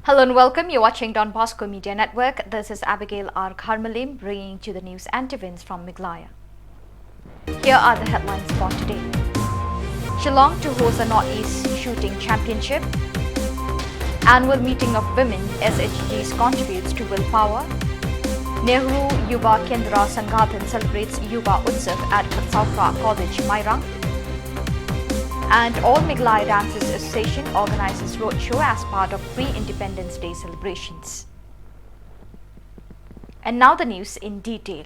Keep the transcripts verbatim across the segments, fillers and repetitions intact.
Hello and welcome. You're watching Don Bosco Media Network. This is Abigail R Kharmalim bringing to the news and events from Meghalaya. Here are the headlines for today. Shillong to host the Northeast Shooting Championship. Annual meeting of women, S H Gs contributes to willpower. Nehru Yuva Kendra Sangathan celebrates Yuva Utsav at Khatsaukra College, Mairang. And All Meghalaya Dancers Association organizes roadshow as part of pre-Independence Day celebrations. And now the news in detail.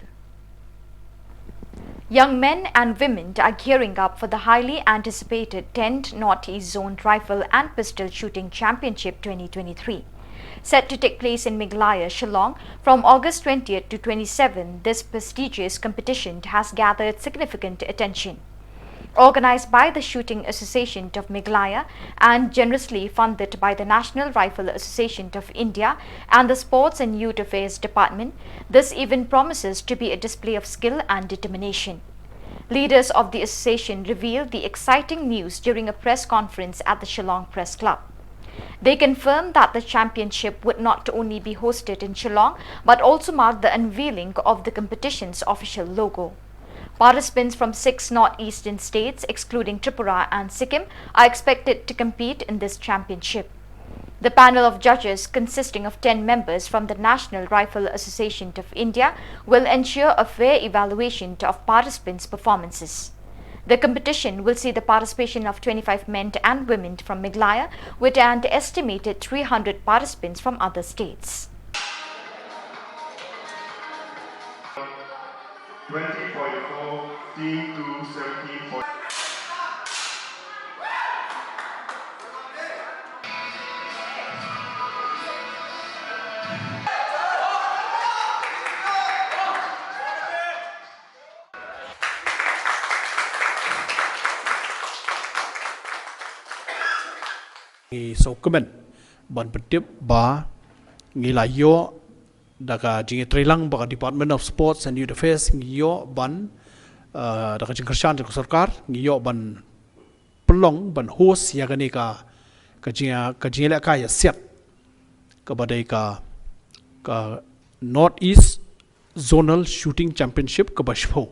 Young men and women are gearing up for the highly anticipated tenth Northeast Zone Rifle and Pistol Shooting Championship twenty twenty-three. Set to take place in Meghalaya, Shillong, from August twentieth to twenty-seven, this prestigious competition has gathered significant attention. Organized by the Shooting Association of Meghalaya and generously funded by the National Rifle Association of India and the Sports and Youth Affairs Department, this event promises to be a display of skill and determination. Leaders of the association revealed the exciting news during a press conference at the Shillong Press Club. They confirmed that the championship would not only be hosted in Shillong but also mark the unveiling of the competition's official logo. Participants from six northeastern states, excluding Tripura and Sikkim, are expected to compete in this championship. The panel of judges, consisting of ten members from the National Rifle Association of India, will ensure a fair evaluation of participants' performances. The competition will see the participation of twenty-five men and women from Meghalaya, with an estimated three hundred participants from other states. Twenty point four, team two, seventeen point. Ngi sngewkmen ban pyntip ba ngi la ïoh da ka jingïatreilang ba ka Department of Sports and Youth Affairs ngi ïoh ban, eh, da ka jingkyrshan jong ka sorkar ngi ïoh ban pynlong ban host ïa kane ka, ka jing, ka jingïalehkai ïasiat kaba dei ka, ka North East Zonal Shooting Championship kaba shiphew,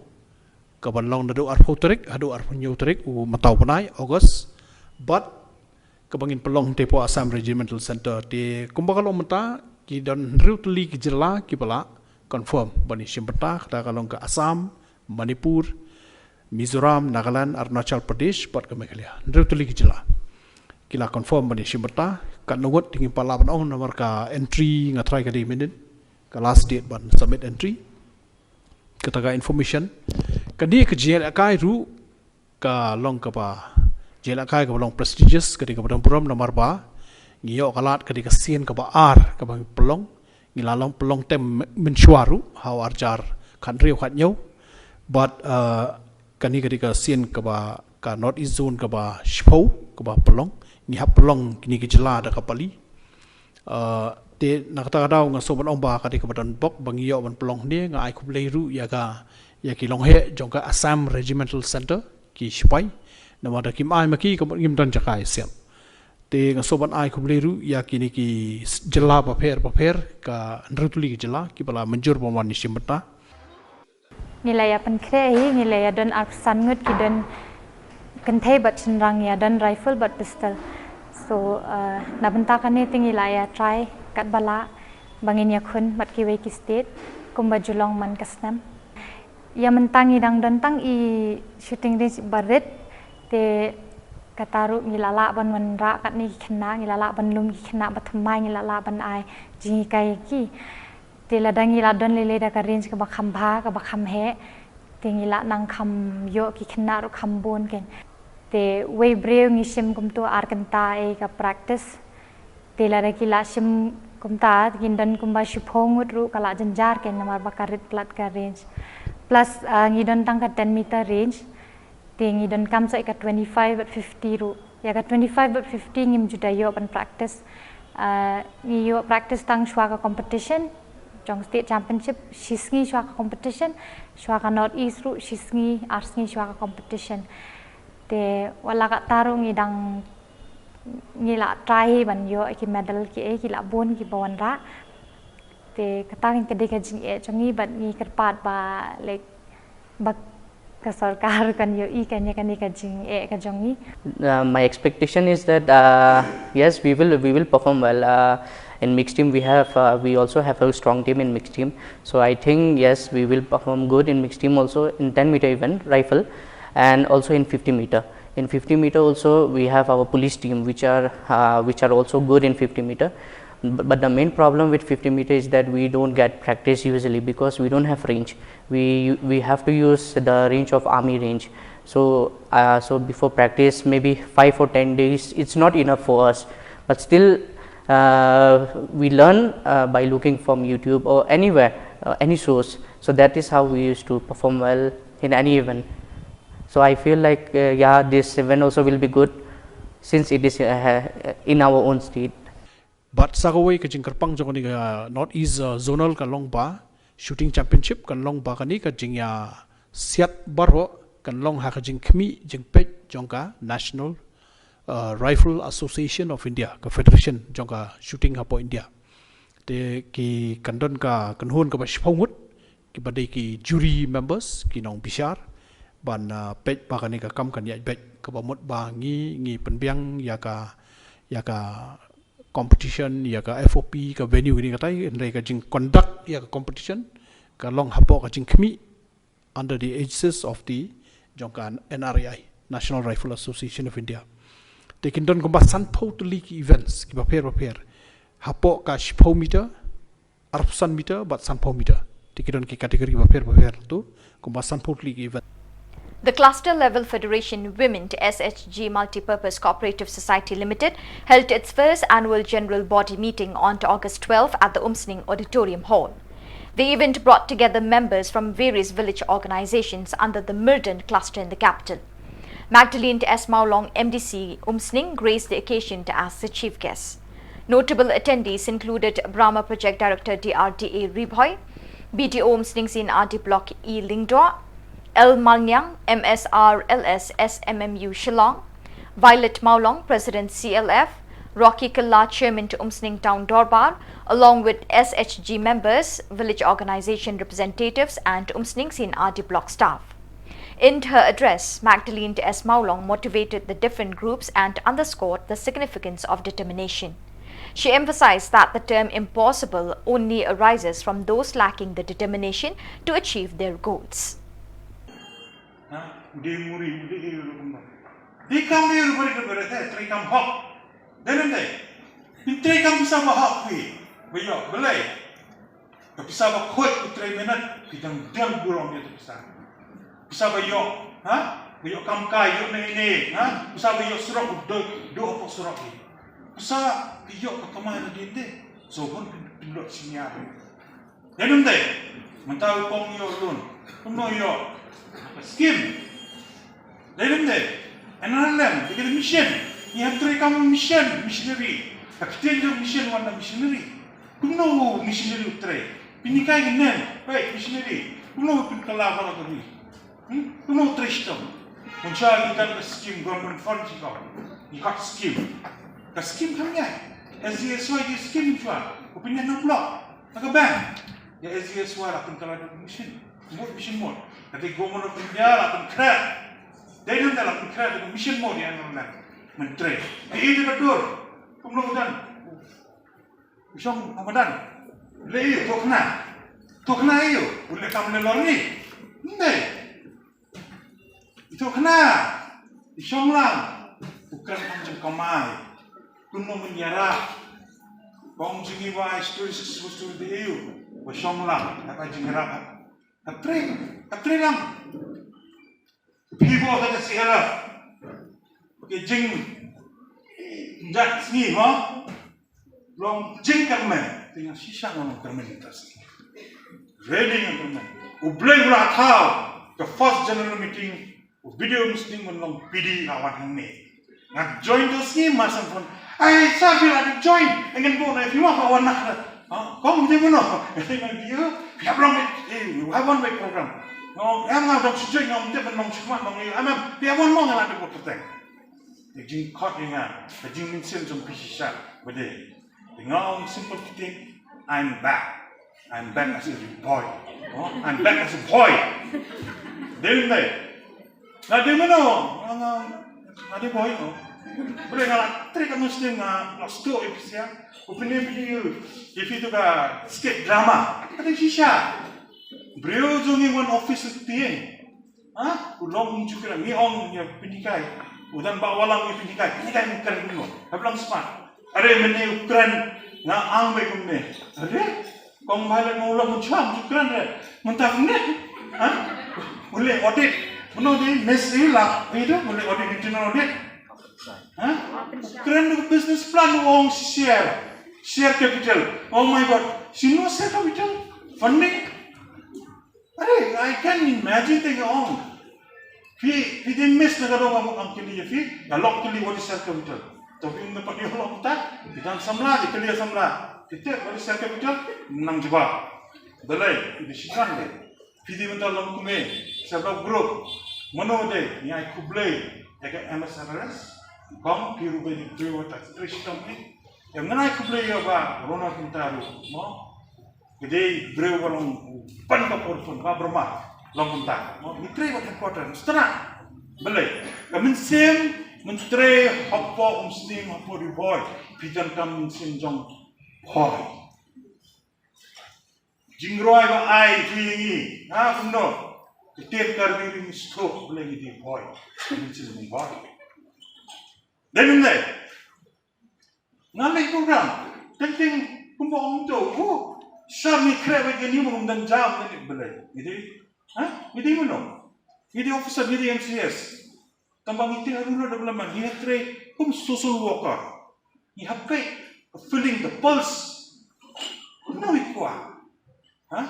kaban long naduh arphew tarik haduh arphew hynñiew tarik u mynta u bnai August. Bad kaba ngin pynlong hangtei hapoh Assam Regimental Centre. Te kumba ka long mynta, ki don hynriew tylli ki jylla kiba la confirm ban ïashim bynta, kata ka long ka Assam, Manipur, Mizoram, Nagaland, Arunachal Pradesh bad ka Meghalaya. Hynriew tylli ki jylla ki la confirm ban ïashim bynta. Katno ngut te ngim pat lah ban ong namar ka entry nga tharai ka dei mynnin ka last date ban submit entry. Kata ka information. Kane ka jingïalehkai ruh ka long kaba, jingïalehkai kaba long prestigious, ka dei kaba don burom namar ba ngi ïoh ka lad ka dei ka sien kaba ar kaba ngi pynlong. Ngi la long pynlong te mynshuwa ruh ha u arhajar khathynriew khathynñiew. Bad, eh, kane ka dei ka sien kaba ka North East Zone kaba shiphew kaba pynlong. Ngi hap pynlong kine ki jylla da ka pali. Eh, te na kata ka daw nga sngew ban ong ba ka dei kaba don bok ba ngi ïoh ban pynlong hangne. Nga ai khublei ruh ïa ka, ïa ki longheh jong ka Assam Regimental Centre, ki shipai, namar da kim ai ma ki ka mut ngim don jaka ïasiat. Te nga sngew ban ai khublei ruh ïa kine ki s-, jylla bapher bapher, ka hynriew tylli ki jylla kiba la mynjur ban wan ïashim bynta. Ngi la ïa pynkhreh hi, ngi la ïa don arphew san ngut ki don kynthei bad shynrang, ïa don rifle bad pistol. So, eh, na bynta kane te ngi la ïa try katba lah ba ngin ïakhun bad kiwei ki state kumba ju long man ka snem. Ïa mynta ngi dang don tang i shooting range barit, te kata ruh ngi la lah ban wanrah katne ki khynnah, ngi la lah ban lum ki khynnah ba thymmai, ngi la lah ban ai jinghikai ïa ki. Te lada ngi la don lei lei da ka range kaba kham bha, kaba kham heh, te ngi la nang kham ïoh ki khynnah ruh kham bun kein. Te wei briew ngi shim kumto ar kynta ei ka practice. Te lada ki la shim kumta, kin don kumba shiphew ngut ruh ka la jynjar kein namar ba ka rit palat ka range. Plus, ah, ngi don tang ka ten meter range. Te ngi donkam sa ïa ka twenty-five bad fifty ruh. Ïa ka twenty-five bad fifty ngim ju da ïoh ban practice. Ah, ngi ïoh practice tang shuwa ka competition jong state championship, shi sngi shuwa ka competition, shuwa ka North East ruh, shi sngi, ar sngi shuwa ka competition. Te wat la katta ruh ngi dang Ngi la try ban ïoh ki medal ki eh, ki la bun ki ba wanrah. Te kata ka dei ka jingeh jong ngi, bad ngi kyrpad ba, like, ba ka sorkar kan ïohi kane, kane ka jingeh ka jong ngi. Uh, my expectation is that, uh, yes, we will, we will perform well. Uh, in mixed team, we have, uh, we also have a strong team in mixed team. So I think, yes, we will perform good in mixed team also in ten meter event rifle, and also in fifty meter. In fifty meter also, we have our police team, which are, uh, which are also good in fifty meter. But, but the main problem with fifty meter is that we don't get practice usually because we don't have range. We, we have to use the range of army range. So, uh, so before practice, maybe five or ten days, it's not enough for us. But still, uh, we learn, uh, by looking from YouTube or anywhere, uh, any source. So that is how we used to perform well in any event. So I feel like, uh, yeah, this event also will be good since it is, uh, in our own state. Bad sa kawei ka jingkyrpang jong kane ka North East, uh, Zonal ka long ba Shooting Championship, kan long ba kane ka jingïasiat baroh kan long ha ka jingkhmih jingpeit jong ka National, uh, Rifle Association of India, ka federation jong ka shooting hapoh India. Te ki kan don ka kynhun kaba shiphew ngut, kiba dei ki jury members, ki nongbishar, ban, uh, peit ba kane ka kam kan ïaid beit, kaba mut ba ngi, ngi pynbiang ïa ka, ïa ka competition, ïa ka F O P, ka venue, kine katai, hynrei ka jingconduct ïa ka competition ka long hapoh ka jingkhmih under the aegis of the, jong ka N R A I, National Rifle Association of India. Te kin don kumba sanphew tylli ki events kiba pher ba pher, hapoh ka shiphew meter, arphew san meter bad sanphew meter. Te ki don ki category bapher bapher tu, kumba sanphew tylli ki event. The Cluster Level Federation Women to S H G Multipurpose Cooperative Society Limited held its first annual general body meeting on August twelfth at the Umsning Auditorium Hall. The event brought together members from various village organizations under the Mirdent cluster in the capital. Magdalene S Mawlong, M D C Umsning, graced the occasion as the chief guest. Notable attendees included Brahma Project Director D R D A Ri Bhoi, B D O Umsning C and R D Block E Lyngdoh, L Malnyang, M S R L S S M M U Shillong, Violet Mawlong, President C L F, Rocky Kylla, Chairman to Umsning Town Dorbar, along with S H G members, village organization representatives, and Umsning C and R D Block staff. In her address, Magdalene S Mawlong motivated the different groups and underscored the significance of determination. She emphasized that the term impossible only arises from those lacking the determination to achieve their goals. Ha? Ude muri, ude e ru kumba. Dei kam e ru bari ka bari te, trei kam hok. Dei nang dei. Kin trei kam pisa ba hok wi. Ba ïoh, balei. Ka pisa ba khuid ki trei minit, ki dang dang burom ïa ka pisa. Pisa ba ïoh, ha? Ba ïoh kam kai, ïoh ne ne, ha? Pisa ba ïoh surok, do, do hapoh surok hi. Pisa ba ïoh ka kamai na din de. So pun pin, pin dot senior. Dei nang dei. Mynta u kong ïoh loan. Kumno ïoh. Skim. Dei nang dei. N R L M, dei ka mission. Ngi hap trei kam mission, missionary. Ka ktien jong mission wan na missionary. Kumno u missionary u trei. Pynhikai ki nen, wei missionary. Kumno u pynkylla baroh ka ri. Hmm? Kumno u trei shitom. Mynshuwa ki don ka skim government fund shi ko. Ki hot skim. Ka skim kam ïa. S G S Y ki skim mynshuwa. U pynïaid na block. Na ka bank. Ïa S G S Y la pynkylla da ka mission. Mut mission mut. Ka dei government of India la pynkhreh. Dei nang da la pynkhreh da ka mission mut ïa nang nang. Myntri. Ka ïa ka dur. Kumno u don. U shong ha madan. Le ïa u to khana. To khana ïa u. U leh kam ne lor ni. Ndei. I to khana. I shong lang. U kren kam jong kamai. Kumno men ïarap. Kong jong i wa i stur i stur stur de ïa u. Wa shong lang. Kata jingïarap. Ka trei. Ka trei lang. Phi bok ha ka C L F. Ki jing jat sngi mo. Long jingkyrmen. Te nga shisha nga long kyrmen ïa ka sngi. Ready nga kyrmen. U Blei u la thaw. Ka first general meeting. U B D O Umsning man long P D la wan hangne. Nga join to sngi, ma sa phone. Ai, sa phi la dep join. Ngan bok na phi ma ka wan na. Ha, kong de mano. Ngan di, phi hap long, eh, we have one way program. No, em nga dong shu join, ngam dep nong shu ma nong, em, em, phi hap wan mo nga la dep bok kyrteng. Ka jingkhot ïa nga, ka jingmynsiem jong phi shisha ba dei. Te nga ong simple thing, I'm back. I'm back as a boy. Oh, I'm back as a boy. Dei ne em dei? Nga dei mano? Nga, nga, nga dei boy, oh. Balei nga la trei ka mynsiem, nga la sdang ïa phi shisha. U pyni, pyni ïa phi tu ka skit drama. Ka dei shisha. Briew jong ngi wan office tieng. Ha? U long um ju kren, ngi ong ïa pynhikai. U don ba walang ïa pynhikai, pynhikai, ngi kren kumno? Hap long smart. Are mynne u kren, nga ang ba kumne. Are? Kong ba leh, u long um ju kren re. Mynta kumne. Ha? U leh audit. Mano dei, mes ila, itu, u leh audit, internal audit. Ha? Kren du business plan, u ong share. Share capital. Oh my God. Shano share capital? Funding? Are, I can imagine te nga ong. Phi, phi dei miss na ka dong, nga ong kylli ïa phi, nga long kylli what is share capital. To phi ym pat ïoh long ta, phi dang samla, phi kylli samla. Phi tip what is share capital, nang jubab. Balei, phi dei shiteng dei. Phi dei mynta long kumne, self help group. Mano dei, ngi ai khublei ïa ka M S R S, kong phi ruh ba dei briew ta trei shitom phi. Ïa ngan ai khublei ïa ba Ronald kumta ruh, mo. Ka dei briew ba long ban ka por pun ba Burma long kumta. Mo, ngi trei bad headquarter, stana. Balei? Ka mynsiem myntrei hapoh Umsning, hapoh Ri Bhoi. Phi donkam mynsiem jong Bhoi. Jingrwai ba ai phi ïa ngi. Ha, kumno? Ka tiar Karbi ri ngi sdang, balei ngi dei Bhoi? Ka mynsiem jong Bhoi. Dei ne em dei? Nga leh program, teng teng kumba ong to, oh, sa ngi khreh bad ngi ym dang jam ne balei. Ngi dei, ha? Ngi dei mano? Ngi dei officer, ngi dei M C S. Tang ba ngi tieng ha rural development, ngi hap trei kum social worker. Ngi hap peit ka feeling, ka pulse. Kumno i kwah. Ha?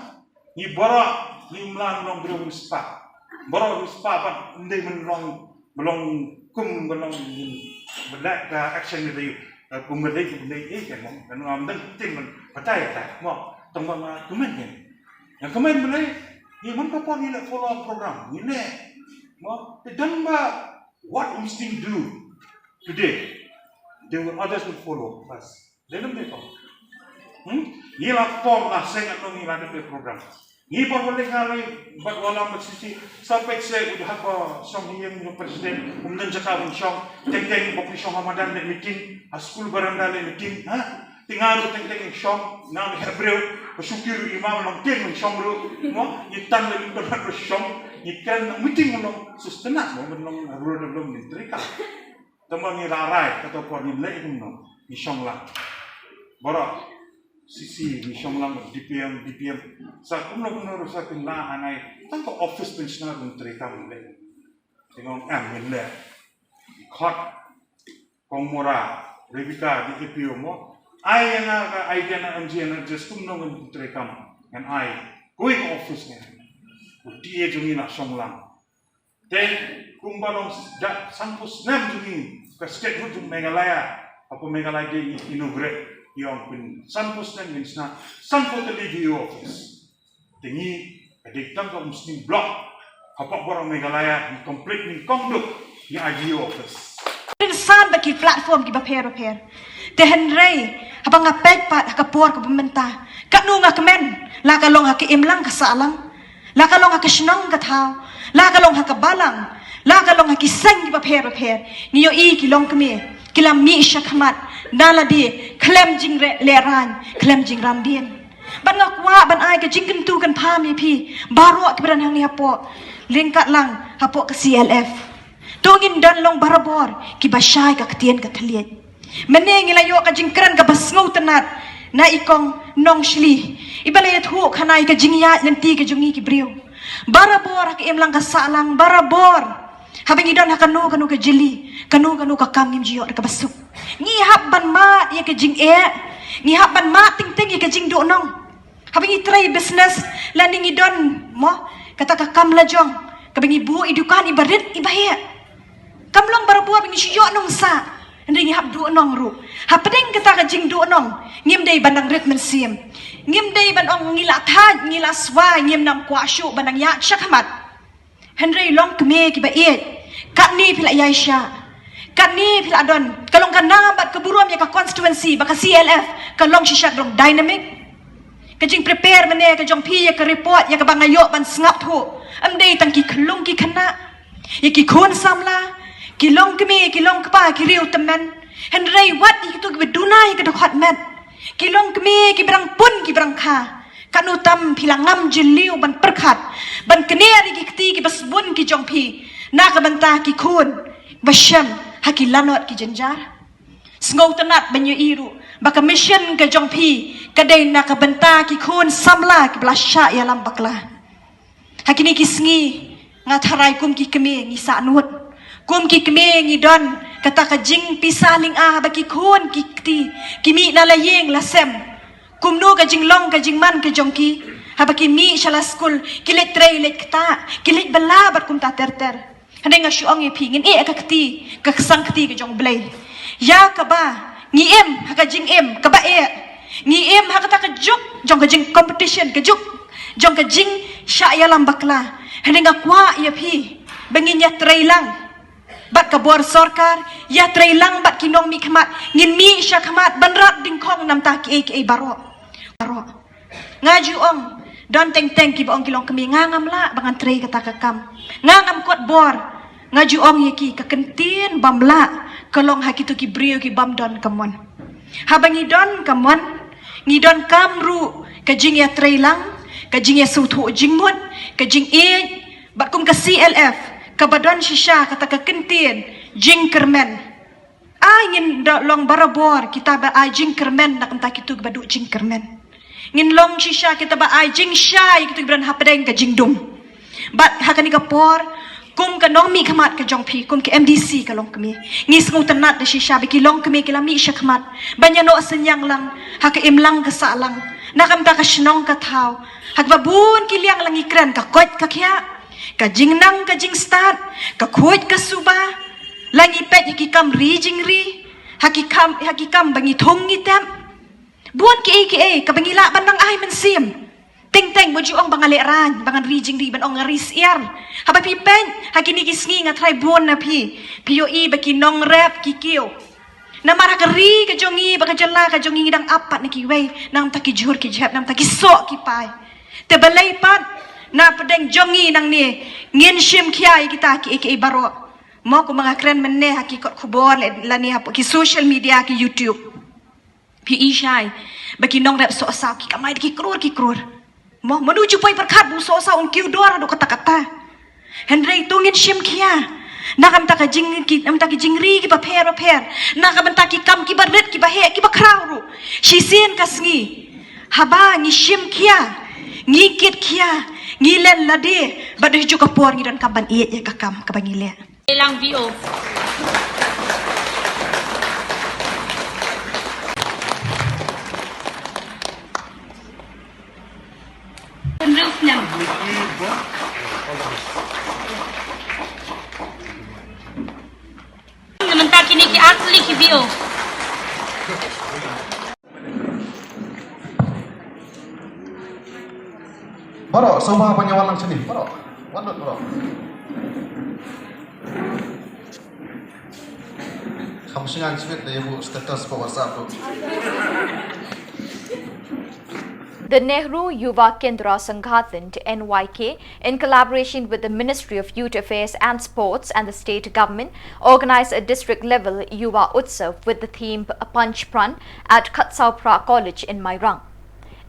Ngi baroh, ngi ym lah long briew riewspah. Baroh riewspah bad ym dei ban long, ban long kum, ban long, ban leh ka action ni dei. Kum ban dei, kum ban dei, eh, kan long, kan long, ym dei tim ban batai ta. Mo, tang ba nga kmen kan. Ïa kmen balei, ngi man ka por ngi leh follow up program, ngi leh. Mo, te don ba what Umsning do today, they will, others will follow first. Dei ne em dei, kong? Hmm? Ngi la form, la seng, ngi la dep program. Ngi por balik ngi la bad Wallam bad Siti, sa peit se u jahap ba shong hi ïing u president, um don jaka ban shong, teng teng ba phi shong ha madan leh meeting, ha school veranda leh meeting, ha? Te nga ruh teng teng shong, nga me heh briew, ba shuki ruh i ma long tieng ban shong ruh, mo, ngi tan leh ngi ban shong, ngi kren meeting long, sustenance mo, ban long ruh long ngi trei ka. Tang ba ngi la rai, kato por ngim leh kumno, ngi shong lang. Baroh, C C, ngi shong lang, D P M, D P M. Sa kumno kumno ruh sa kin la hangne, tang ka office pensioner ruh trei kam leh. Te nga ong em ngin leh. Khot, Kong Mora, Rebecca, D P O mo. Ai ïa nga ka idea na M G N R G S kumno ngin trei kam. Ngan ai. Kawei ka office ngan. U T A jong ngi na shong lang. Te kumba long da sanphew snem jong ngi ka statehood jong Meghalaya, hapoh Meghalaya de ngi inaugurate, ïa ong pyn sanphew snem ngin shna sanphew tylli D O office. Te ngi ka dei tang ka Umsning block, hapoh baroh Meghalaya ngi complete, ngi kongduk ïa D O office. Rin san bad ki platform kiba pher bapher. Te hynrei haba nga peit pat ha ka por kaba mynta, katno nga kmen, la ka long ha ka imlang ka sahlang, la ka long ha ka shnong ka thaw, la ka long ha ka balang, la ka long ha ki seng kiba pher bapher, ngi ïohi ki longkmie ki la mih shakhmat na lade khlem jinglehrain, khlem jingramdien. Bad nga kwah ban ai ka jingkyntu kynpham ïa phi baroh kiba don hangne hapoh, ryngkat lang hapoh ka C L F. To ngin don long barabor kiba shai ka ktien ka thylliej. Mynne ngi la ïoh ka jingkren kaba sngewtynnat na i Kong Nongshli, iba la ïathuh khana ïa ka jingïaid lynti ka jong ngi ki briew. Barabor ha ka imlang ka sahlang, barabor haba ngi don ha kano kano ka jylli, kano kano ka kam, ngim ju ïoh da kaba suk. Ngi hap ban mad ïa ka jingeh, ngi hap ban mad teng teng ïa ka jingduhnong. Haba ngi trei business lane ngi don mo kata ka kam lajong, kaba ngi buh i dukan iba rit iba heh. Kam long barabor ba ngi shu ïoh nongsa, hynrei ngi hap duhnong ruh. Hapdeng kata ka jingduhnong, ngim dei ban dang rit mynsiem. Ngim dei ban ong ngi la thait, ngi la swai, ngim nang kwah shuh ban dang ïaid shakhmat. Hynrei longkmie kiba ïeit, katne phi la ïaishah, Kane phi la don, ka long ka nam bad ka burom ïa ka constituency ba ka C L F ka long shisha ka long dynamic. Ka jingprepare mynne ka jong phi ïa ka report ïa kaba nga ïoh ban sngap thuh. Ym dei tang ki khyllung ki khynnah, ïa ki khun samla, ki long kmie, ki long kpa, ki riew tymmen. Hynrei wat ïa kito kiba duna ïa ka dkhot met, ki long kmie kiba dang pun kiba dang kha. Katno tam phi la ngam jylliew ban pyrkhat, ban kner ïa ki kti kiba sbun ki jong phi na ka bynta ki khun ba shem ha ki lanot ki jynjar. Sngewtynnat ban ïohi ruh ba ka mission ka jong phi ka dei na ka bynta ki khun samla kiba la shah ïalam bakla. Ha kine ki sngi nga tharai kum ki kmie ngi sahnud. Kum ki kmie ngi don kata ka jingpisa lynga ba ki khun ki kti ki mih na la ïing la sem. Kumno ka jinglong ka jingman ka jong ki haba ki mih sha la skul, ki leit trei leit ktah, ki leit bylla bad kumta ter ter. Hynrei nga shu ong ïa phi, ngin ïeh ka kti, ka ksang kti ka jong U Blei. Ïa kaba ngi im ha ka jingim kaba eh, ngi im ha kata ka juk jong ka jing competition, ka juk jong ka jingshah ïalam bakla. Hynrei nga kwah ïa phi ba ngin ïatrei lang bad ka bor sorkar, ïatrei lang bad ki nongmihkhmat, ngin mih shakhmat ban rat dyngkhong namta kiei kiei baroh. Baroh. Nga ju ong, don teng teng kiba ong ki long kmie, nga ngam lah ba ngan trei kata ka kam. Nga ngam kot bor. Nga ju ong ïa ki, ka kyntien bym lah ka long ha kito ki briew ki bym don ka mon. Haba ngi don ka mon, ngi donkam ruh ka jingïatrei lang, ka jingïasngewthuh jingmut, ka jingïeit, bad kum ka C L F kaba don shisha kata ka kyntien jingkyrmen. Ai ngin da long barabor kita ba ai jingkyrmen na ka bynta kito kiba duh jingkyrmen. Ngin long shisha kita ba ai jingshai kito kiba don hapdeng ka jingdum. Bad ha kane ka por, kum ka nongmihkhmat ka jong phi, kum ka M D C ka long kmie, ngi sngewtynnat da shisha ba ki long kmie ki la mih shakhmat ban ïanoh synñiang lang ha ka imlang ka sahlang na ka bynta ka shnong ka thaw. Ha kaba bun ki liang lang ngi kren, ka koit ka khiah, ka jingnang ka jingstad, ka khuid ka suba. La ngi peit ha ki kam ri jingri, ha ki kam, ha ki kam ba ngi thung ngi tep. Bun kiei kiei kaba ngi lah ban nang ai mynsiem. Teng teng mo ju ong ba nga lehraiñ, ba ngan ri jingri, ban ong nga ri syiar. Haba phi peit ha kine ki sngi nga tharai bun na phi, phi ïohi ba ki nongrep ki kiew. Namar ha ka ri ka jong ngi bad ka jylla ka jong ngi ngi dang ap pat na kiwei, namta ki jhur ki jhep, namta ki soh ki pai. Te balei pat na pdeng jong ngi nangne ngin shim khia ïa kita kiei kiei baroh? Mo, kumba nga kren mynne ha ki kot khubor lane hapoh ki social media, ki YouTube, phi i shai ba ki nongrep sohsaw ki kamai da ki krur ki krur. Mo, mano ju poi pyrkhat ba u sohsaw un kiew dor haduh katta katta? Hynrei to ngin shim khia na ka bynta ka jing, ki, na ka bynta ki jingri kiba pher ba pher, na ka bynta ki kam kiba rit kiba heh kiba khraw ruh. Shisien ka sngi haba ngi shim khia, ngi kit khia, ngi len lade, bad ha kajuh ka por ngi donkam ban ïeit ïa ka kam kaba ngi leh. Lang V O. Pynriew snem. Mynta kine ki ar tylli ki V O. Baroh, sngewbha ban ïa wan lang shane. Baroh. Wan lut baroh. Kham shyngai shibit da ïa buh status pa WhatsApp tu. The Nehru Yuva Kendra Sangathan, N Y K, in collaboration with the Ministry of Youth Affairs and Sports and the state government, organized a district-level Yuva Utsav with the theme Panch Pran at Khatsaophra College in Mairang.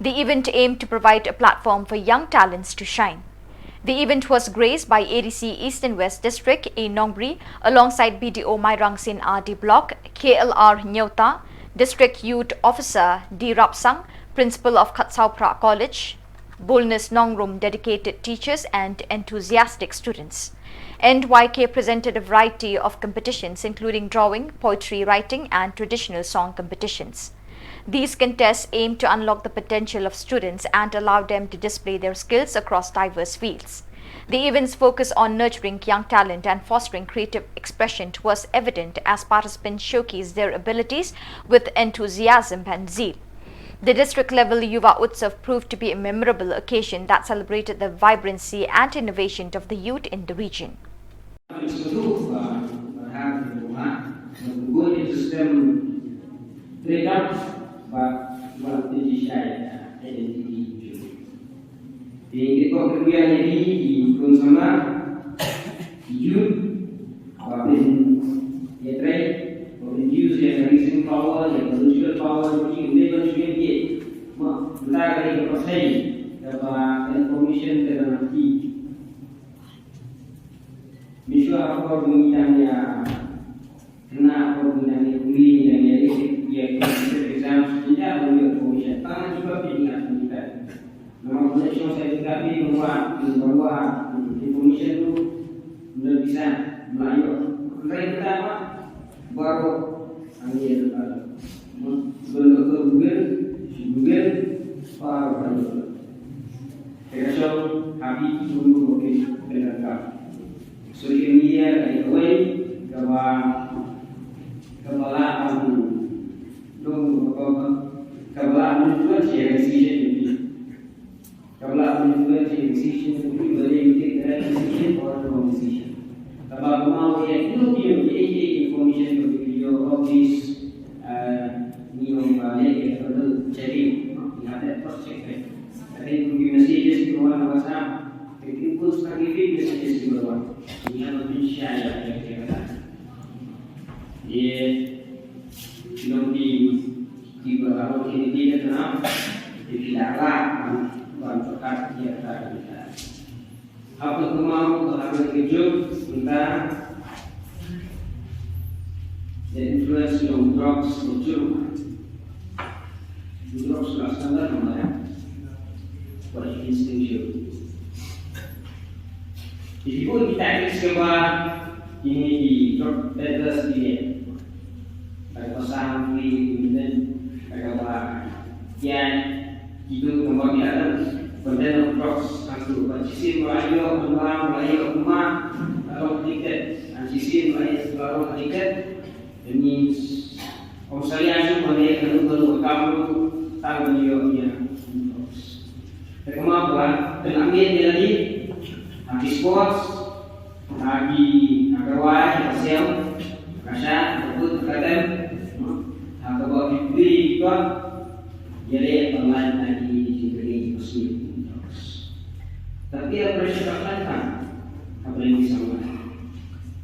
The event aimed to provide a platform for young talents to shine. The event was graced by A D C Eastern West District A Nongbri, alongside B D O Mairang Seen R D Block, K L R Nyota, District Youth Officer D Rapsang, Principal of Khatsaophra College, Bulnes Nongrum, dedicated teachers and enthusiastic students. N Y K presented a variety of competitions, including drawing, poetry writing, and traditional song competitions. These contests aim to unlock the potential of students and allow them to display their skills across diverse fields. The event's focus on nurturing young talent and fostering creative expression was evident as participants showcased their abilities with enthusiasm and zeal. The district-level Yuva Utsav proved to be a memorable occasion that celebrated the vibrancy and innovation of the youth in the region. Sngewthuh ba, ba ha ka jingmut Ngi buh ïa ka system trade up ba wan pynjynjar ïa ka identity. Te ngi kwah pynbiang ïa ki, ki khun samla, ki youth, ba pynïatrei, ba pynuse ïa ka reasoning power, ïa ka logical power jong ki, ym dei ban shu ïaid ma mynta ka dei ka pyrthei kaba information ka dang ha ki. Mynshuwa ha por ba ngi dang ïa khynnah, ha por ba ngi dang ïa pule, ngi dang ïa leh ïa competitive exams, ngi dang ïoh information. Tang ha kiba phi ngi ïa phi ngi dang. Namar phi leh shong sa ïa ka phi ban wad, ban wad information ruh ym don pisa, ym lah ïoh. Hynrei mynta ma baroh hangne ha Laitumkhrah. Ban ïoh ka Google, Google, baroh hangne. Te ka shong ha phi ki briew ba phi pyndonkam. Social media ka dei kawei kaba, kaba lah ban long, kaba, kaba lah ban influence ïa ka decision jong phi. Kaba lah ban influence ïa ka decision jong phi, whether you take the right decision or the wrong decision. Kaba kumno ïa kino kino ki, ki information ba phi ïoh, all these, uh, ngi ong ba leh ïa ka double checking, you have that cross check, right? Ka dei kum ki messages kiba wan ha WhatsApp, ka dei kum ka ki fake messages kiba wan. Ngi hap ban pynshai ïa ka, ïa ka, ïa ka. Ye, ki long ki, kiba la wan ki, ki, ki, ki, ki la lah ban, ban pyrkhat ïa ka, ïa ka. Haba kumno ba ha ka juh mynta, the influence of drugs, the drugs, drugs la standard namar what you instinct you. If you go to tactics kaba ini di drug peddlers dia, ada pasang di, kemudian ada apa, ya, itu kembali ada content of drugs, satu, ba shisien ba la ïoh, ba la ïoh, ba la ïoh, ba la ïoh, ba la ïoh, ba la ïoh, ba la ïoh, ba la ïoh, That means, ym salia shuh ban leh kano kano ka kam ruh tang ban ïoh ïa. Te kumba ba pynlong ïa lade ha ki sports, ha ki, ha ka rwai, ha ka sem, ha ka shah, ha ka kut, ha ka tem, ha kaba ki pule ki kot, ïaleh ban lait na ki jingkylli ki basniew. Tapi ïa pressure ka khlaiñ tang ha pyrthei ki samla.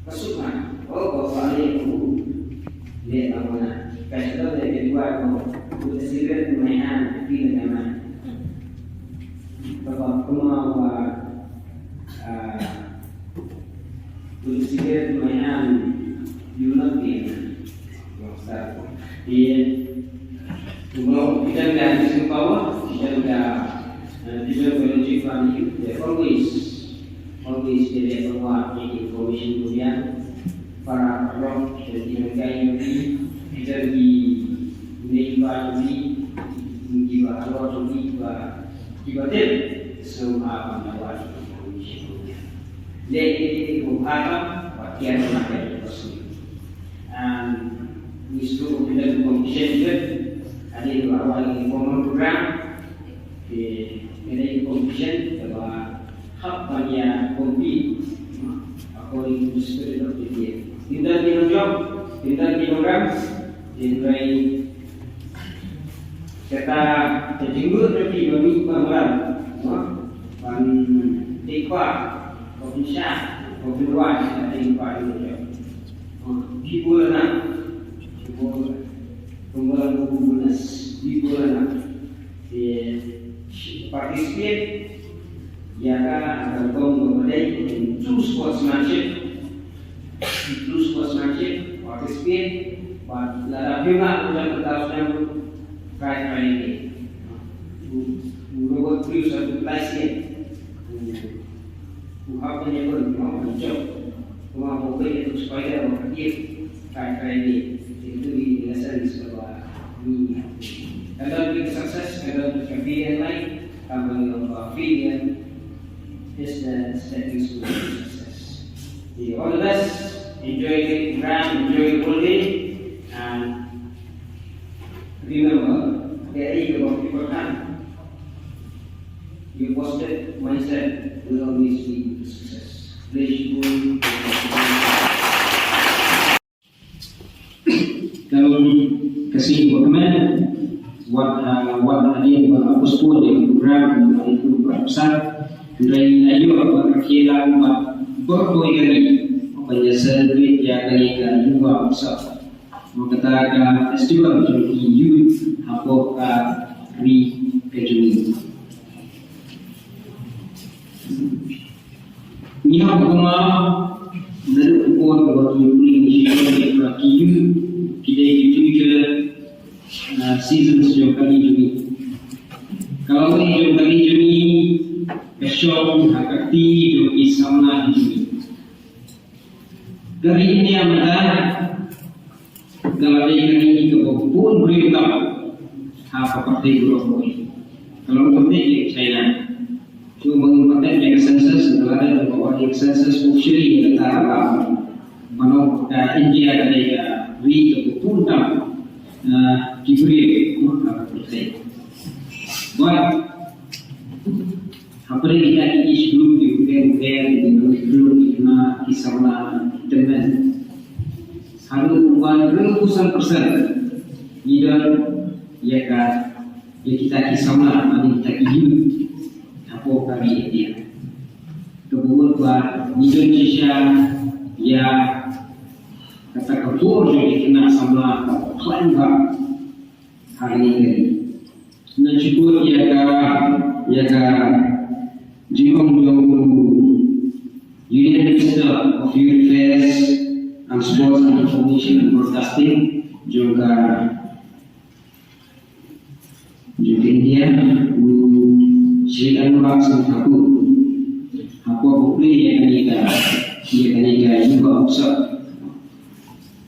Ka suk ma, oh, ko ba leh ko u leh ba mana. Ka shu leh ka dua ko, put a cigarette in my hand, feel in my mind. Ka ba kumba ba, ah, put a cigarette in my hand, you will not be a man. Ïa, kumno, ki don ka reasoning power, ki don ka, eh, ki don ka logic ba ngi, they always, always they leh ban wad ïa ki information kumne. Para paralok, ki don ki nonghikai jong ki, ki don ki neighbor jong ki, kiba halor jong ki, kiba, kiba tip, sngewbha ban da wad ïa ki information kumne. Leh ïa ki kumba tam, ba kiar na ka ïa ka sngewbha. Um, ngi shu pynlong competition, hadien ba la wan ki formal program, ki, ki competition, kaba hap ban ïa compete according to the spirit of the game. Ynda ki nongjop, ynda ki nongrem, ynda Kata ka jingmut jong ki ba mih ba mrad, mo? Ban dei kwah, ba pynshai, ba pynrwai, ka dei kwah jong ki. Mo, ki bun lana, ki bun, kumba la bun bun nas, ki bun lana. Ki participate, ïa ka, ka kong ba dei, in true sportsmanship. True sportsmanship, participate, bad lada phi lah ban ïa ka snem, try, try again. U, u Robert Bruce, u Tyson, u, u hap ban ïa pun, u hap ban jump. Kumba u peit ïa u spider, u hap ban try, try again. Itu i lesson sha ba ngi. Ka don ka success, ka don ka failure, like, ka ban ïa ba failure is the stepping stone to success. Okay, all the best. Enjoy the program, enjoy the whole day. And remember, there is a lot of people come. Your positive mindset will always lead you to success. Please, Ka sngi ba kmen, wat, ah, wat hadien ba la postpone ïa ka program, ba la ïa ka program sa. Hynrei ngi la ïoh ba ka khie lang ba bor kawei ka ri ban ïa celebrate ïa kane ka Yuva Utsav. Kata ka festival jong ki youth hapoh ka ri ka jong ngi. Ngi hap ban kynmaw naduh ka por ba ki pule ngi shu ïohi ba ki youth ki dei ki future, uh, citizens jong ka ri jong ngi. Ka lawei jong ka ri jong ngi ka shong ha ka kti jong ki samla jong ngi. Ka ri India mynta ka la dei ka ri kaba bun briew tam ha ka pyrthei baroh kawei. Ka long kawei ïa ka China. Shu ba ngin pyntek ïa ka census, ka la dei kaba ïa ka census officially ïa kata ka la ban ong ka India ka dei ka ri kaba bun tam, ah, ki briew ha ka pyrthei. Bad hapdeng kita ki age group ki bun bun, ki bun bun, ki khynnah, ki samla, ki tymmen. Haduh kumba hynriewphew san percent ngi don ïa ka, ïa kita ki samla, lane kita ki youth hapoh ka ri India. Kaba mut ba ngi don shisha ïa kata ka bor jong ki khynnah samla kaba khlaiñ bha ha kane ka ri. Ngan shu quote ïa ka, ïa ka jingong jong u Union Minister of Youth Affairs and Sports and Information and Broadcasting jong ka, jong ka India, u Shri Anurag Singh Thakur. Hapoh ba u plie ïa kane ka, ïa kane ka Yuva Utsav.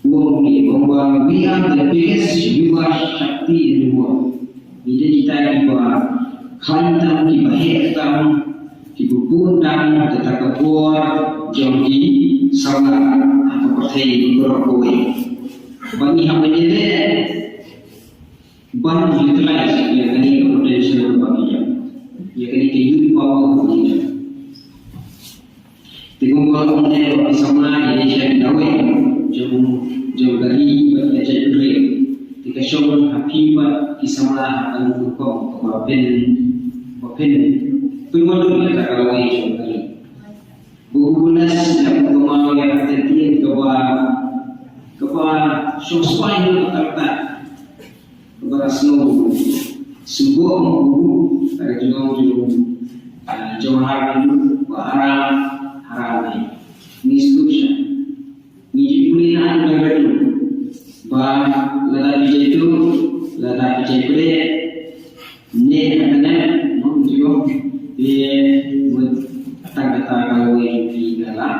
Wong ki ong ba, "We are the biggest Yuva Shakti in the world." Ngi dei kita kiba khlaiñ tam, kiba heh tam, kiba bun tam, kata ka bor jong ki samla ha ka pyrthei baroh kawei. Ba ngi hap ban ïaleh ban utilize ïa kane ka potential ba ngi don, ïa kane ka youth power ba ngi don. Te kumba ong ne, ba ki samla ki dei sha ki dawei jong, jong ka ri bad ka jaitbynriew. Te ka shong ha phi bad ki samla ha kano ka rukom kaba phin, ba phin, phin wandur ïa kata ka lawei jong ka ri. Ba u Bunes ïa u kynmaw ïa ka ktien kaba, kaba shong spah ïa ka kata. Kaba la sngew sngewbha u, ka jong, jong, ah, jong Jawaharlal Nehru, ba haram, haram ne. Ngi sngewsih. Ngi ju pule na ka radio. Ba lada phi jaituh, lada phi jaipdeh, ne ka kane, mo, ngi ju, eh, mut tang kata ka lawei jong phi ka la.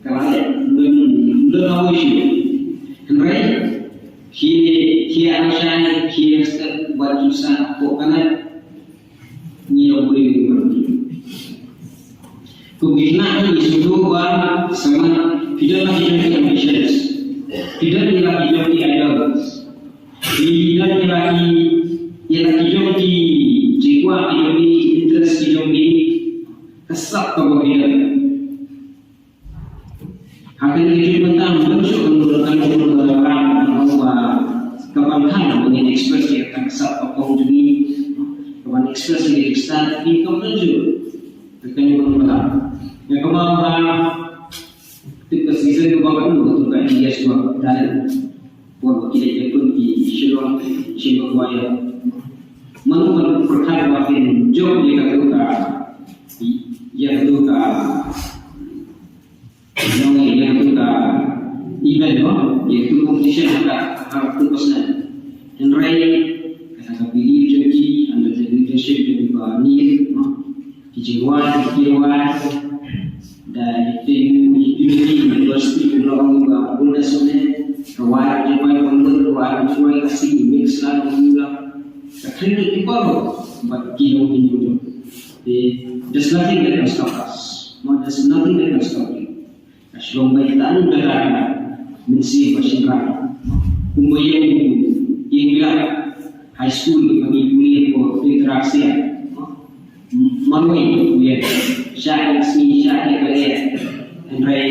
Ka la leh, ym don, ym don lawei shuh. Hynrei, khie, khie ïa shai, khie ïa step, wat ju sah hapoh kane, ngi long briew ngi long briew. Kum ki khynnah ngi sngewthuh ba, samla, phi don la ki jong ki ambitions. Phi don la ki jong ki ideals. Phi don la ki, la ki jong ki jingkwah ki jong ki, interest ki jong ki. Ka sap kaba phi don. Ha kane ka juk mynta, ym don shuh kano kano kano ka ram, kano ba ka ban khang ba ngin express ïa ka sap ka pong jong ngi, ka ban express ïa ka stad, ki kam don shuh. Ka kane ka ban khang. Ïa kaba ba tip ka season kaba ka don, ka India shuwa, talent. Por ba ki dei ka pun ki Shillong, Shillong Choir. Mano ban pyrkhat ba kin jop ïa katu ka, ïa katu ka Nong ïa katu ka event, no, ïa katu competition ha ka, ha katu ka snem. Hynrei kata ka belief jong ki under the leadership jong i Bah Neil, no, ki jingrwai, ki jingrwai da ïa katu, ïa katu university jong ngi, Bah Bunes ne, ka wai jong i Bah Bunes, ka wai jong i Khasi, mix la, mix la. Ka khring ki baroh bad ki long ki jong. There's nothing that can stop us. No, there's nothing that can stop you. Ka shlong ba ïa tang da ka mynsiem ba shynrang. Kumba ïa u, ïa u High School ba ngi pule ko tu interaction. Marwei ïa sha ïa sngi sha ïa ka ïa. Hynrei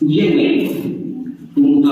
u ïa wei. Kumta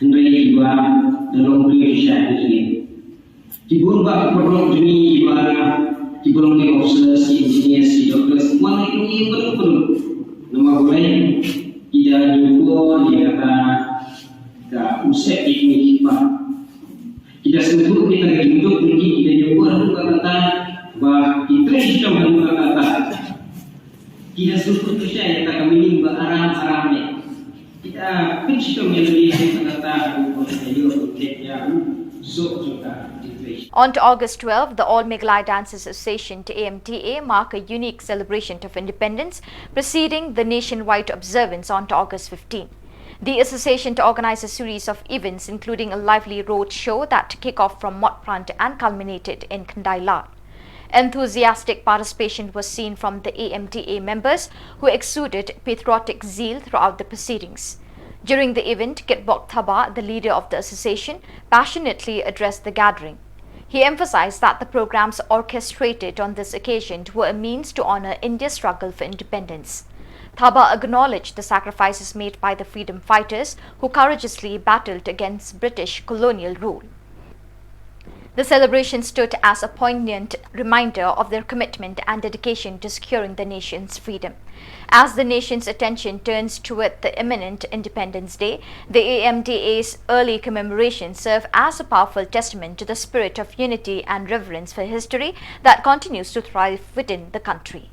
Hynrei kiba da long briew shisha ïa ki. Ki bun bah ki paralok jong ngi kiba, kiba long ki officers, ki engineers, ki doctors, wan na ki jingim baduk baduk. Namar balei? Ki da ñiewkor ïa kata ka u sep ïa kine ki kpa. Ki da sngewthuh ïa kata ka jingduk jong ki, ki da ñiewkor haduh katta katta ba ki trei shitom haduh katta katta. Ki da sngewthuh shisha ïa kata ka meaning ba aram aram ne. Ki da pynshitom ïa lade haduh katta katta haduh ba ka ïoh ka ïa u soh jong ka jingtrei. On to August twelve, the All Meghalaya Dancers Association, to A M D A, mark a unique celebration of independence, preceding the nationwide observance on to August fifteen. The association to organize a series of events, including a lively road show that kick off from Motprah and culminated in Khandailar. Enthusiastic participation was seen from the A M D A members, who exuded patriotic zeal throughout the proceedings. During the event, Kitbok Thabah, the leader of the association, passionately addressed the gathering. He emphasized that the programs orchestrated on this occasion were a means to honor India's struggle for independence. Thabah acknowledged the sacrifices made by the freedom fighters who courageously battled against British colonial rule. The celebration stood as a poignant reminder of their commitment and dedication to securing the nation's freedom. As the nation's attention turns toward the imminent Independence Day, the A M D A's early commemorations serve as a powerful testament to the spirit of unity and reverence for history that continues to thrive within the country.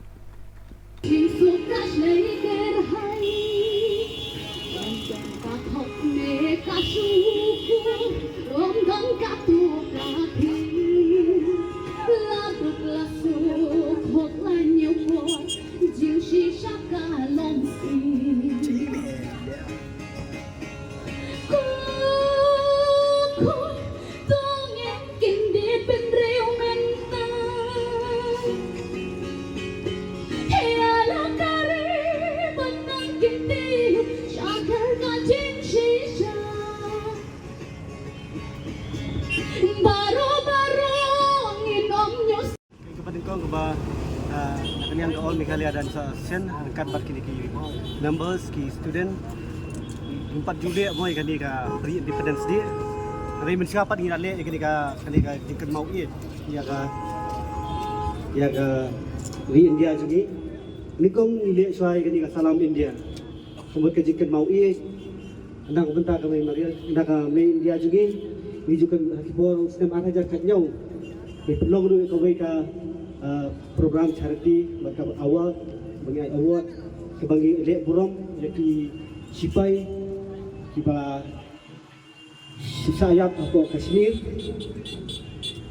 Kaba nyngkong kaba, ah, na ka liang ka All Meghalaya Dancers Association ryngkat bad kine ki members, ki student, ngim pat ju leh mo ïa kane ka pre-Independence Day. Hynrei mynshuwa pat ngi la leh ïa kane ka, kane ka jingkynmaw ïa, ïa ka, ïa ka ri India jong ngi. Nyngkong ngi leh shuwa ïa kane ka Salam India. Ka mut ka jingkynmaw ïa, na ka bynta ka mei mariang, na ka mei India jong ngi, ngi ju kynmaw ha ki por snem ar hajar khathynñiew. Ngi pynlong ruh ïa kawei ka, ah, program charity, bad ka award, ba ngi ai award, kaba ngi leh burom ïa ki shipai kiba Shisha ïap hapoh Kashmir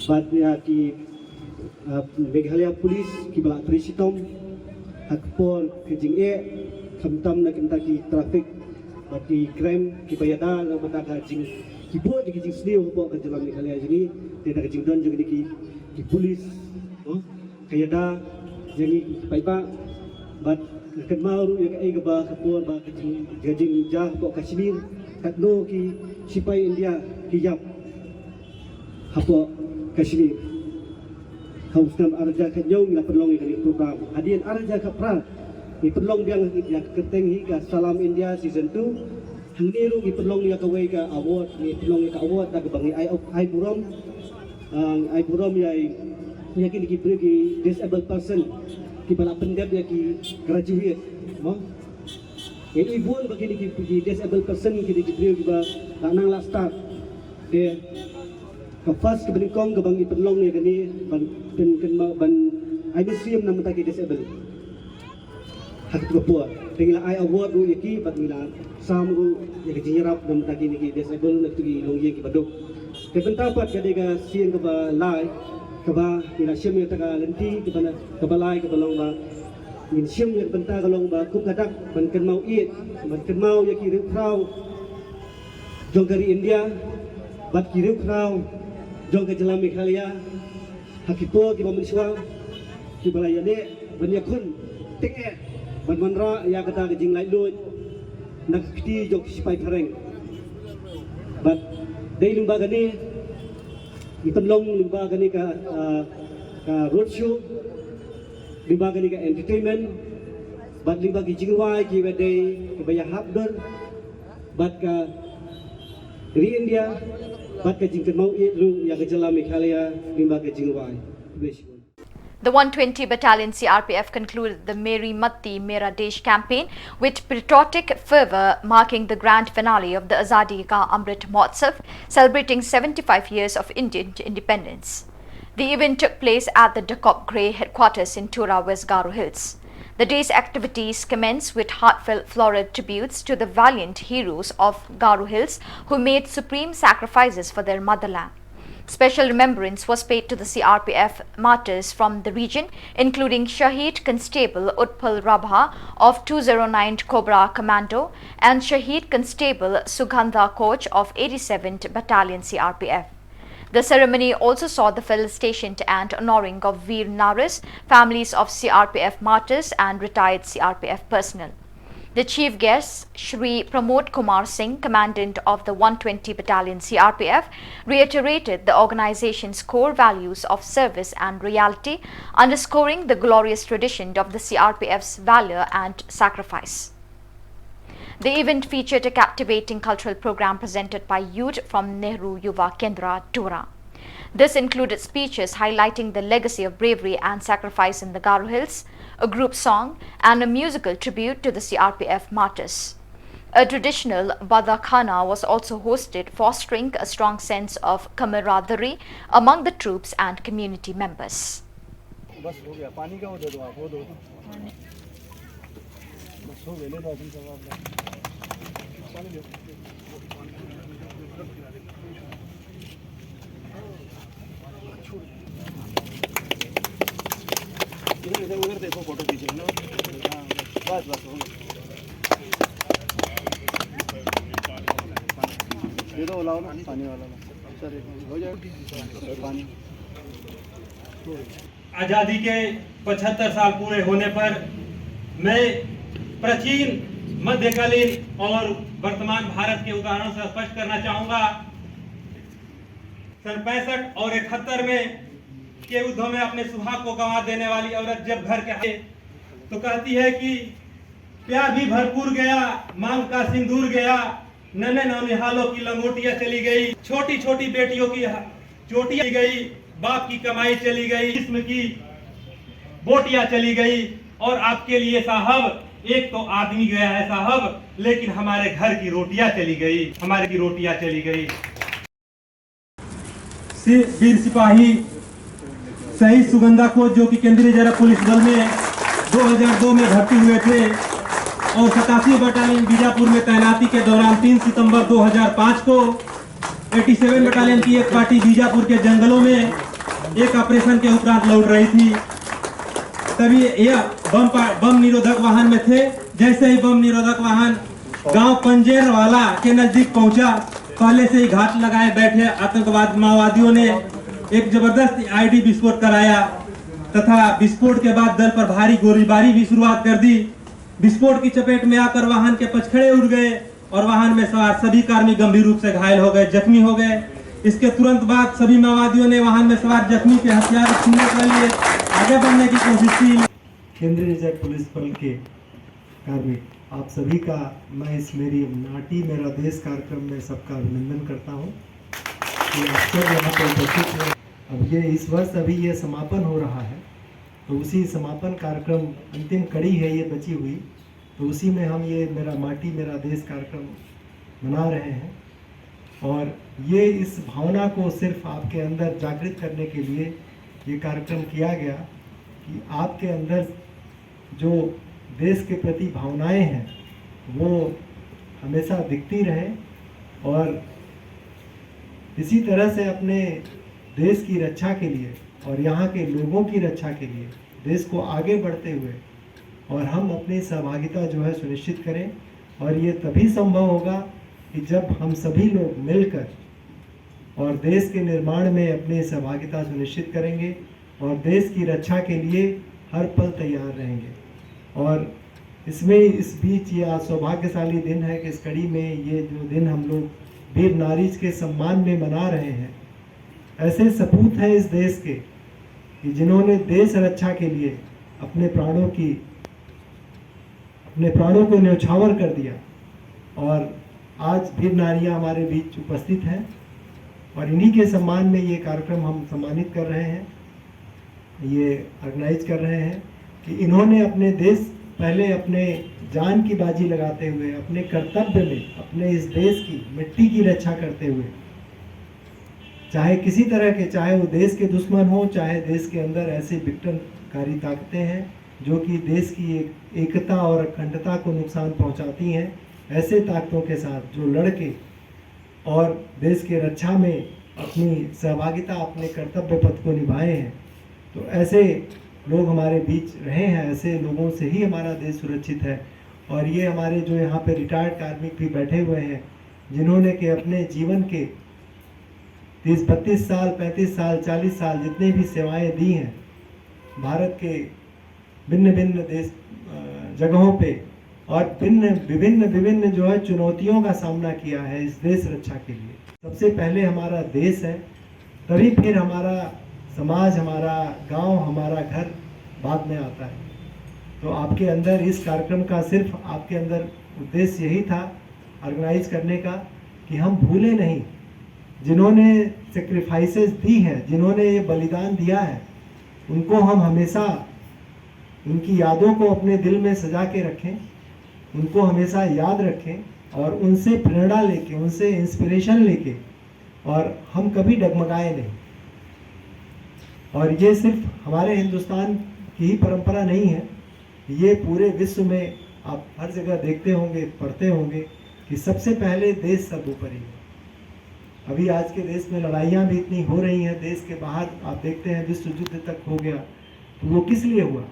bad ïa ki, uh, Meghalaya Police kiba la trei shitom ha ka por ka jingeh, khamtam na ka bynta ki traffic bad ki crime kiba ïada na ka bynta ka jing, ki bun ki jingsniew hapoh ka jylla Meghalaya jong ngi, te da ka jingdon jong ngi ki, ki police, oh, ka ïada ïa ngi ki paidbah bad ka kynmaw ruh ïa kaei kaba ka por ba ka jing, ka jingjia hapoh Kashmir, katno ki shipai India ki ïap hapoh Kashmir. Ha u snem ar hajar khathynñiew ngi la pynlong ïa kane ka program. Hadien ar hajar khatphra ngi pynlong biang ïa ka kyrteng hi ka Salam India Season two. Hangne ruh ngi pynlong ïa kawei ka award, ngi pynlong ïa ka award da kaba ngi ai, ai burom, ah, ai burom ïa, ïa kine ki briew ki disabled person kiba la pyndep ïa ki graduate, mo. Ngi i bun ba kine ki, ki disabled person, kine ki briew kiba la nang la start. Te ka first kaba nyngkong kaba ngi pynlong ïa kane ban pynkynmaw, ban ai mynsiem na ka bynta ki disabled. Ha katu ka por te ngi la ai award ruh ïa ki bad ngi la sam ruh ïa ka jingïarap na ka bynta kine ki disabled na katu ki longïing kiba duk. Te mynta pat ka dei ka sien kaba lai kaba ngi la shim ïa kata ka lynti kaba na, kaba lai kaba long ba ngin shim ïa ka bynta ka long ba kum ka dak ban kynmaw ïeit, ban kynmaw ïa ki riewkhraw jong ka ri India bad ki riewkhraw jong ka jylla Meghalaya ha ki por kiba mynshuwa kiba la ïaleh ban ïakhun tyngeh ban wanrah ïa kata ka jinglaitluid na ka kti jong ki shipai phareng. Bad dei lyngba kane ngi pynlong lyngba kane ka, ah, ka road show, lyngba kane ka entertainment bad lyngba ki jingrwai kiba dei kiba ïahap dur bad ka ri India bad ka jingkynmaw ïeit ruh ïa ka jylla Meghalaya lyngba ka jingrwai. Khublei shibun. The one twenty Battalion C R P F concluded the Meri Matti Mera Desh campaign with patriotic fervor, marking the grand finale of the Azadi Ka Amrit Mahotsav, celebrating seventy-five years of Indian independence. The event took place at the Dakop Grey headquarters in Tura, West Garo Hills. The day's activities commenced with heartfelt floral tributes to the valiant heroes of Garo Hills who made supreme sacrifices for their motherland. Special remembrance was paid to the C R P F martyrs from the region, including Shahid Constable Utpal Rabha of two zero nine Cobra Commando and Shahid Constable Sugandha Koch of eighty-seventh Battalion C R P F. The ceremony also saw the felicitation and honoring of Veer Naris, families of C R P F martyrs and retired C R P F personnel. The chief guest, Shri Pramod Kumar Singh, Commandant of the one twenty Battalion C R P F, reiterated the organization's core values of service and loyalty, underscoring the glorious tradition of the C R P F's valor and sacrifice. The event featured a captivating cultural program presented by youth from Nehru Yuva Kendra, Tura. This included speeches highlighting the legacy of bravery and sacrifice in the Garo Hills, a group song, and a musical tribute to the C R P F martyrs. A traditional Bada Khana was also hosted, fostering a strong sense of camaraderie among the troops and community members. बस हो गया, पानी का वो दे दो आप, वो दो। बस हो गया, ले लो आप, इनका आप लो। पानी ले। इधर, इधर, उधर देखो, फोटो खींचो ना। हाँ, बस, बस, हो गया। ये तो लाओ ना, पानी वाला ला। सर, एक हो जाए। सर, पानी। आजादी के पचहत्तर साल पूरे होने पर मैं प्राचीन, मध्यकालीन और वर्तमान भारत के उदाहरण से स्पष्ट करना चाहूंगा। सन पैंसठ और इकहत्तर में के युद्धों में अपने सुहाग को गंवा देने वाली औरत जब घर के आए तो कहती है कि प्यार भी भरपूर गया, मांग का सिंदूर गया, नन्हे नौनिहालों की लंगोटियां चली गई, छोटी छोटी बेटियों की ह-, चोटियां चली गई, बाप की कमाई चली गई, जिस्म की बोटियां चली गई। और आपके लिए साहब, एक तो आदमी गया है साहब, लेकिन हमारे घर की रोटियां चली गई, हमारे की रोटियां चली गई। सि-, वीर सिपाही शहीद सुगंधा कोच, जो कि केंद्रीय रिजर्व पुलिस बल में दो हज़ार दो में भर्ती हुए थे और सतासी बटालियन बीजापुर में तैनाती के दौरान तीन सितंबर दो हज़ार पाँच को एटी सेवन बटालियन की एक पार्टी बीजापुर के जंगलों में एक ऑपरेशन के उपरांत लौट रही थी। तभी यह बम पा-, बम निरोधक वाहन में थे। जैसे ही बम निरोधक वाहन गांव पंजेर वाला के नजदीक पहुंचा, पहले से ही घात लगाए बैठे आतंकवाद माओवादियों ने एक जबरदस्त आईडी विस्फोट कराया तथा विस्फोट के बाद दल पर भारी गोलीबारी भी शुरुआत कर दी। विस्फोट की चपेट में आकर वाहन के पचखड़े उड़ गए और वाहन में सवार सभी कार्मिक गंभीर रूप से घायल हो गए, जख्मी हो गए। इसके तुरंत बाद सभी माओवादियों ने वाहन में सवार जख्मी के हथियार छीनने के लिए आगे बढ़ने की कोशिश की। केंद्रीय रिजर्व पुलिस बल के कार्मिक, आप सभी का मैं इस मेरी माटी मेरा देश कार्यक्रम में सबका अभिनंदन करता हूँ कि आप सब यहाँ पर उपस्थित हैं। अब ये इस वर्ष अभी ये समापन हो रहा है, तो उसी समापन कार्यक्रम, अंतिम कड़ी है ये बची हुई, तो उसी में हम ये मेरा माटी मेरा देश कार्यक्रम मना रहे हैं। और ये इस भावना को सिर्फ आपके अंदर जागृत करने के लिए ये कार्यक्रम किया गया कि आपके अंदर जो देश के प्रति भावनाएं हैं, वो हमेशा दिखती रहे और इसी तरह से अपने देश की रक्षा के लिए और यहाँ के लोगों की रक्षा के लिए देश को आगे बढ़ते हुए और हम अपनी सहभागिता जो है सुनिश्चित करें। और ये तभी संभव होगा कि जब हम सभी लोग मिलकर और देश के निर्माण में अपनी सहभागिता सुनिश्चित करेंगे और देश की रक्षा के लिए हर पल तैयार रहेंगे। और इसमें, इस बीच ये आज सौभाग्यशाली दिन है कि इस कड़ी में ये जो दिन हम लोग वीर नारीज के सम्मान में मना रहे हैं, ऐसे सपूत हैं इस देश के कि जिन्होंने देश रक्षा के लिए अपने प्राणों की अपने प्राणों को न्यौछावर कर दिया। और आज वीर नारियां हमारे बीच उपस्थित हैं और इन्हीं के सम्मान में ये कार्यक्रम हम सम्मानित कर रहे हैं, ये ऑर्गेनाइज कर रहे हैं कि इन्होंने अपने देश, पहले अपने जान की बाजी लगाते हुए, अपने कर्तव्य में, अपने इस देश की मिट्टी की रक्षा करते हुए, चाहे किसी तरह के, चाहे वो देश के दुश्मन हो, चाहे देश के अंदर ऐसे विघटनकारी ताकतें हैं जो कि देश की एक, एकता और अखंडता को नुकसान पहुंचाती हैं, ऐसे ताकतों के साथ जो लड़के और देश के रक्षा में अपनी सहभागिता, अपने कर्तव्य पथ को निभाए हैं, तो ऐसे लोग हमारे बीच रहे हैं। ऐसे लोगों से ही हमारा देश सुरक्षित है। और ये हमारे जो यहाँ पे रिटायर्ड कार्मिक भी बैठे हुए हैं, जिन्होंने के अपने जीवन के तीस, बत्तीस साल, पैंतीस साल, चालीस साल, जितने भी सेवाएं दी हैं भारत के भिन्न भिन्न देश, अ, जगहों पे, और भिन्न, विभिन्न, विभिन्न जो है चुनौतियों का सामना किया है इस देश रक्षा के लिए। सबसे पहले हमारा देश है, तभी फिर हमारा समाज, हमारा गांव, हमारा घर बाद में आता है। तो आपके अंदर, इस कार्यक्रम का सिर्फ आपके अंदर उद्देश्य यही था ऑर्गेनाइज करने का कि हम भूले नहीं, जिन्होंने सेक्रीफाइसेस दी है, जिन्होंने ये बलिदान दिया है, उनको हम हमेशा, उनकी यादों को अपने दिल में सजा के रखें, उनको हमेशा याद रखें और उनसे प्रेरणा लेके, उनसे इंस्पिरेशन लेके, और हम कभी डगमगाए नहीं। और ये सिर्फ हमारे हिंदुस्तान की ही परंपरा नहीं है, ये पूरे विश्व में आप हर जगह देखते होंगे, पढ़ते होंगे कि सबसे पहले देश सर्वोपरि है। अभी आज के देश में लड़ाइयाँ भी इतनी हो रही हैं, देश के बाहर आप देखते हैं विश्व युद्ध तक हो गया, तो वो किस लिए हुआ?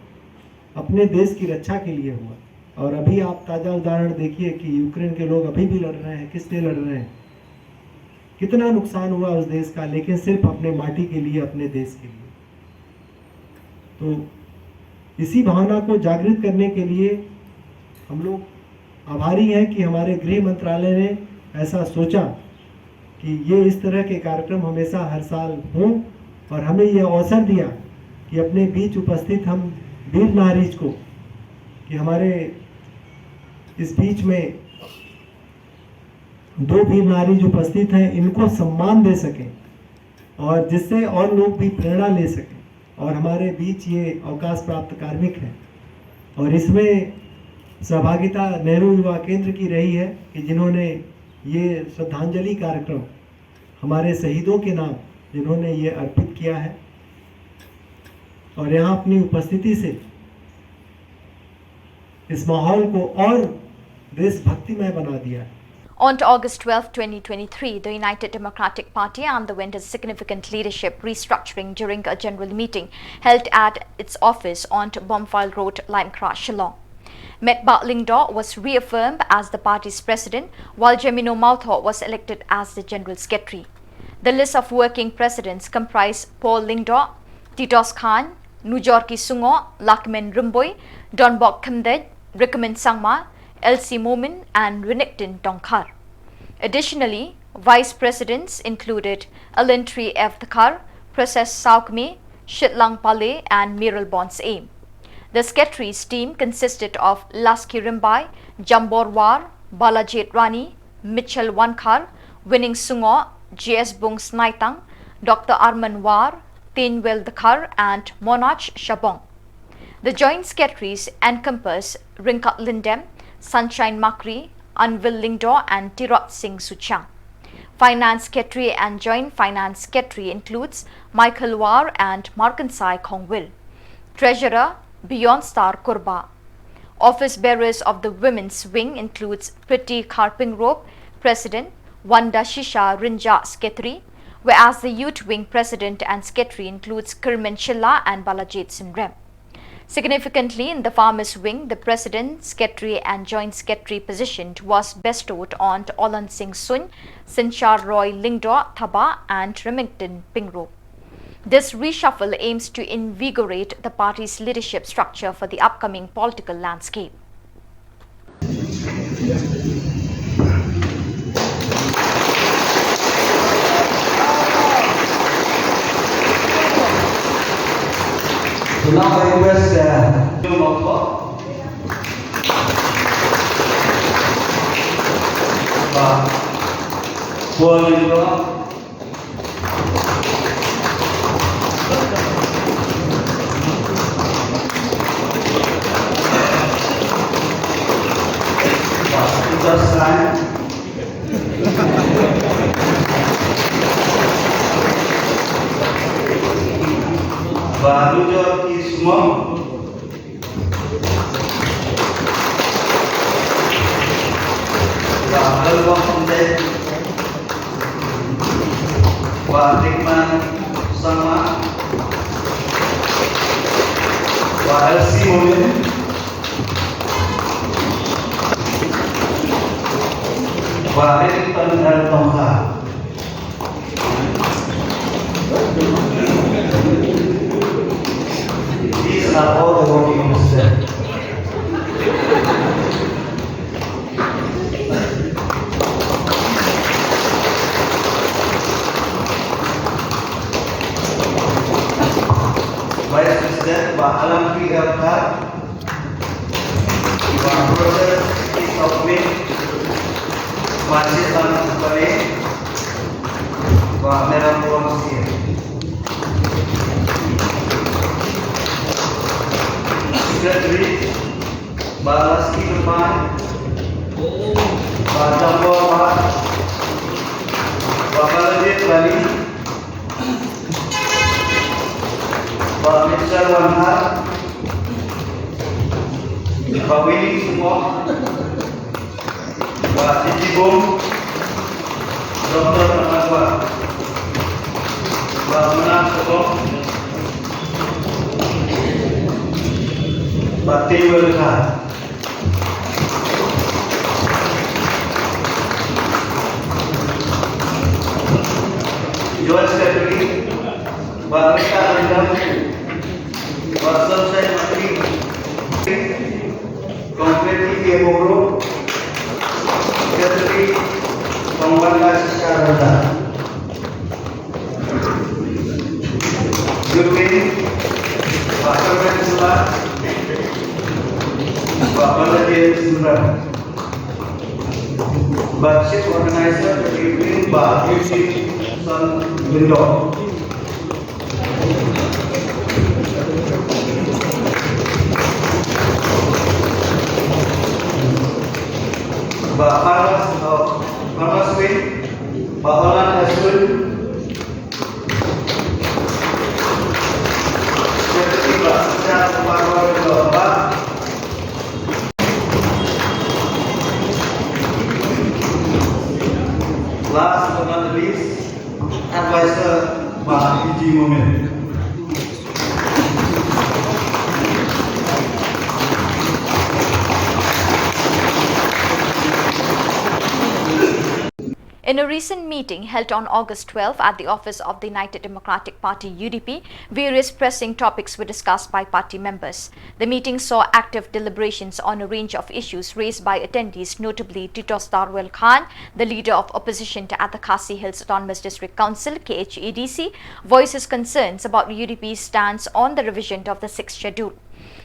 अपने देश की रक्षा के लिए हुआ। और अभी आप ताज़ा उदाहरण देखिए कि यूक्रेन के लोग अभी भी लड़ रहे हैं। किस लिए लड़ रहे हैं? कितना नुकसान हुआ उस देश का, लेकिन सिर्फ अपने माटी के लिए, अपने देश के लिए। तो इसी भावना को जागृत करने के लिए हम लोग आभारी हैं कि हमारे गृह मंत्रालय ने ऐसा सोचा कि ये इस तरह के कार्यक्रम हमेशा हर साल हों और हमें यह अवसर दिया कि अपने बीच उपस्थित हम वीर नारीज को, कि हमारे इस बीच में दो वीर नारीज उपस्थित हैं, इनको सम्मान दे सकें और जिससे और लोग भी प्रेरणा ले सकें। और हमारे बीच ये अवकाश प्राप्त कार्मिक हैं और इसमें सहभागिता नेहरू युवा केंद्र की रही है कि जिन्होंने ये श्रद्धांजलि कार्यक्रम हमारे शहीदों के नाम जिन्होंने ये अर्पित किया है और यहाँ अपनी उपस्थिति से इस माहौल को और देशभक्तिमय बना दिया है। On August twelfth, twenty twenty-three, the United Democratic Party underwent a significant leadership restructuring during a general meeting held at its office on Bombfield Road, Laitumkhrah, Shillong. Metbah Lyngdoh was reaffirmed as the party's president, while Jemino Mawthoh was elected as the general secretary. The list of working presidents comprised Paul Lyngdoh, Titos Chyne, Nujorki Sungoh, Lahkmen Rymbui, Donbok Khymdeit, Rikmen Sangma, Elsie Momin, and Rynikdin Tongkhar. Additionally, vice presidents included Alentri F Dkhar, Precious Sawkmie, Shitlang Pale, and Mayralborn Syiem. The secretaries' team consisted of Laski Rymbai, Jambor War, Balajied Rani, Mitchell Wankhar, Winning Sungoh, J S Bungsnaitang, Doctor Arman War, Tainwell Dkhar, and Monaj Shabong. The joint secretaries encompass Ryngkat Lyngdem, Sunshine Makri, Anvil Lyngdoh, and Tirot Singh Suchiang. Finance secretary and joint finance secretary includes Michael War and Markansai Khongwil. Treasurer, Beyondstar Kurbah. Office bearers of the women's wing includes Pretty Kharpingrop, president, Wanda Shisha Rynjah, secretary, whereas the youth wing president and secretary includes Kyrmen Shylla and Balajied Synrem. Significantly, in the farmers' wing, the president, secretary, and joint secretary position was bestowed on Olan Singh Suin, Synshar Roy Lyngdoh Thabah, and Remington Pyngrope. This reshuffle aims to invigorate the party's leadership structure for the upcoming political landscape. So now I request, uh, Paul Lyngdoh. Bah Nujorki Sungoh. Bah Donbok Khymdeit. Bah Rikmen Sangma. Bah Elsie Momin. Bah Rynikdin Tongkhar. These are all the working president. Vice President, Bah Alan P Dkhar. Bah Precious Sawkmie, Bah Shitlang Pale, Bah Mayralborn Syiem. Secretary, Bah Laski Rymbai, Bah Jambor War, Bah Balajied Rani, Bah Mitchell Wankhar, Bah Winnie Sungoh, Bah Jiji Bung, Doktor Arman War, Bah Mona Shabong, Bah Tainwell Dkhar. Joint Secretary, Bah Rita Randam, Bah Sunshine Makri, Kong Betty K Bogro, Secretary, Kong Wanda Shisha Randam. Youth Wing, Bah Kyrmen Shylla, Bah Balajied Synrem. Bah Chief Organizer, Youth Wing, Bah Eugene Son Lyngdoh. Bah Farmers, uh, Farmers Wing, Bah Olan Asun, In a recent meeting held on August twelve at the office of the United Democratic Party, U D P, various pressing topics were discussed by party members. The meeting saw active deliberations on a range of issues raised by attendees, notably Titos Darwel Khan, the leader of opposition to, at the Khasi Hills Autonomous District Council, K H A D C, voices concerns about U D P's stance on the revision of the Sixth Schedule.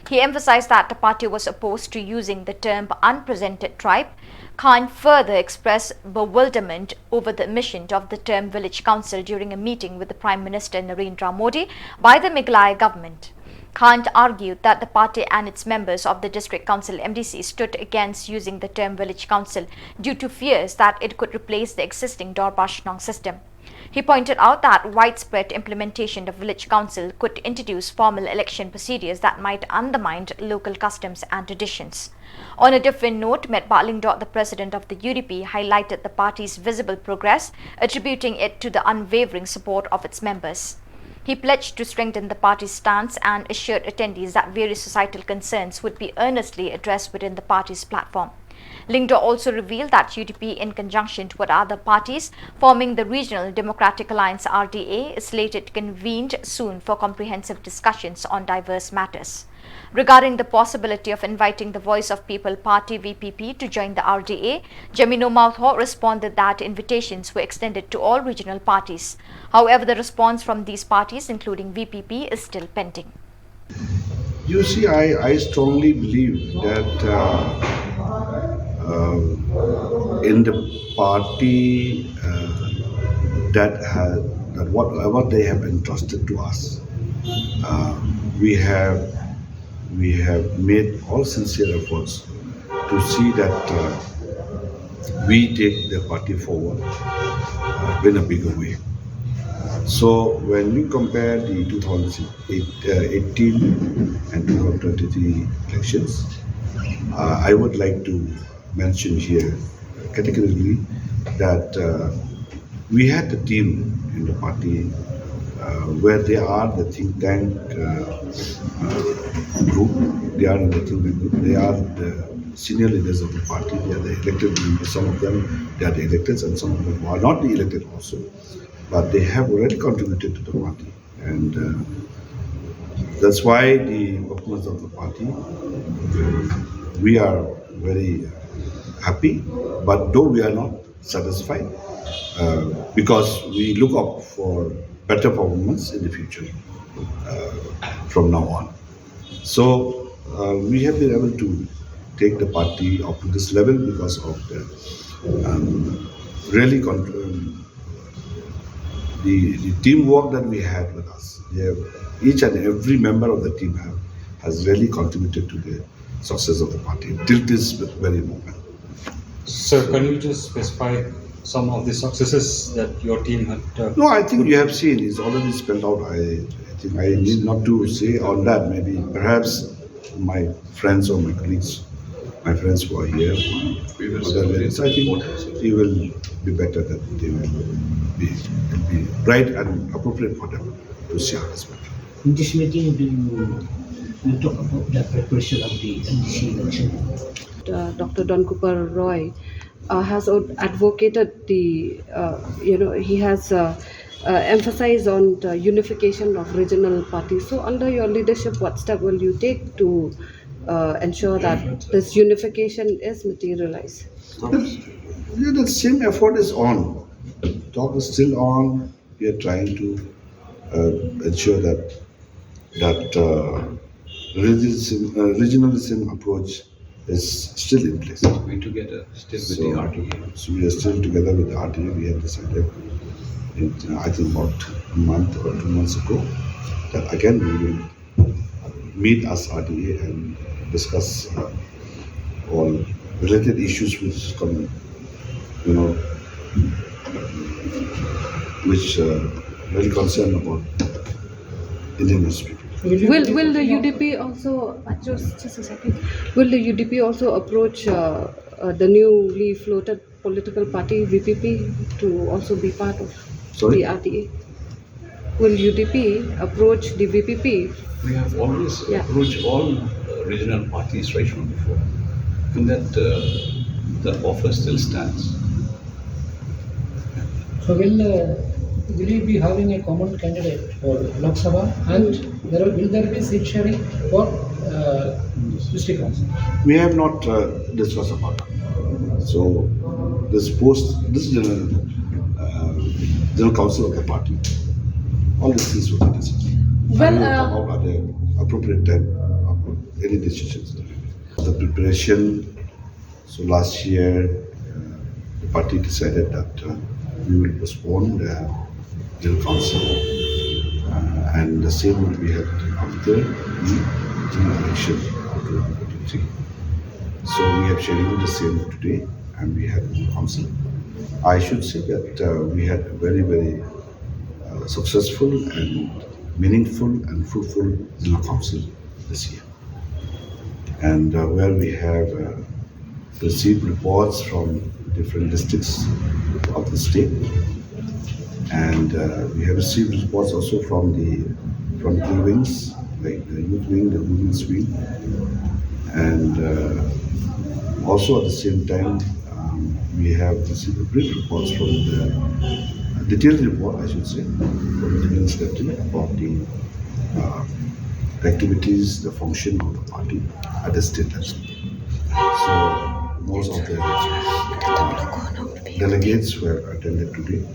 He emphasized that the party was opposed to using the term unrepresented tribe. Khan further expressed bewilderment over the omission of the term village council during a meeting with the Prime Minister Narendra Modi by the Meghalaya government. Khan argued that the party and its members of the district council, M D C, stood against using the term village council due to fears that it could replace the existing Dorbar Shnong system. He pointed out that widespread implementation of village council could introduce formal election procedures that might undermine local customs and traditions. On a different note, Metbah Lyngdoh, the president of the U D P, highlighted the party's visible progress, attributing it to the unwavering support of its members. He pledged to strengthen the party's stance and assured attendees that various societal concerns would be earnestly addressed within the party's platform. Lyngdoh also revealed that U D P, in conjunction with other parties forming the Regional Democratic Alliance, R D A, is slated to convene soon for comprehensive discussions on diverse matters. Regarding the possibility of inviting the Voice of People Party, V P P, to join the R D A, Jemino Mawthoh responded that invitations were extended to all regional parties. However, the response from these parties, including V P P, is still pending. You see, I, I strongly believe that, uh, um, in the party, uh, that has, that whatever they have entrusted to us, uh, we have, we have made all sincere efforts to see that, uh, we take the party forward, uh, in a bigger way. So when you compare the two thousand eight, uh, eighteen and two thousand twenty-three elections, uh, I would like to mention here categorically that, uh, we had the team in the party, uh, where they are the think tank, uh, uh, group. They are in the think tank group. They are the senior leaders of the party. They are the elected members. Some of them, they are the electeds, and some of them are not the elected also. But they have already contributed to the party. And, uh, that's why the performance of the party, we are very happy, but though we are not satisfied, uh, because we look up for better performance in the future, uh, from now on. So, uh, we have been able to take the party up to this level because of the, um, really con- um, the, the teamwork that we had with us. They have, each and every member of the team have, has really contributed to the success of the party till this very moment. Sir, can you just specify some of the successes that your team had, uh, No, I think you have seen, it's already spelled out. I, I think I need not to say on that. Maybe perhaps my friends or my colleagues, my friends who are here, we will, I think it will be better that they will be, will be right and appropriate for them to share as well. In this meeting, do you, you talk about the preparation of the M D C election? Uh, Doctor Donkupar Roy, uh, has ad- advocated the, uh, you know, he has, uh, uh, emphasized on the unification of regional parties. So, under your leadership, what step will you take to, uh, ensure that this unification is materialized? Yeah, the same effort is on. Talk is still on. We are trying to, uh, ensure that that, uh, regionalism, uh, regionalism approach is still in place. We together still with the R D A. So we are still together with the R D A. We have decided, in, uh, I think about a month or two months ago, that again we will meet as R D A and discuss, uh, all related issues which come, you know, which, uh, really concern about Indian people. Will, will the U D P also, uh, just, just a second, will the U D P also approach, uh, uh, the newly floated political party, V P P, to also be part of Sorry? the R D A? Will U D P approach the V P P? We have always Yeah. approached all uh, regional parties right from before, and that uh, that offer still stands. So will, uh, will you be having a common candidate for Lok Sabha, and there will, will there be seat sharing for uh, district council? We have not uh, discussed about it. So this post, this general, uh, general council of the party, all these things will be discussed. Well, We will uh, come out at the appropriate time, uh, any decisions. The preparation. So last year, uh, the party decided that uh, we will postpone the general council, uh, and the same will be held after the general election of twenty twenty-three. So we have scheduled the same today, and we have the council. I should say that uh, we had a very, very uh, successful and meaningful and fruitful general council this year, and uh, where we have uh, received reports from different districts of the state, and uh, we have received reports also from the frontal wings, like the youth wing, the women's wing, and uh, also at the same time, um, we have received a brief reports from the, a detailed report, I should say, from the General Secretary about the uh, activities, the function of the party at the state level. So most of the uh, delegates who have attended today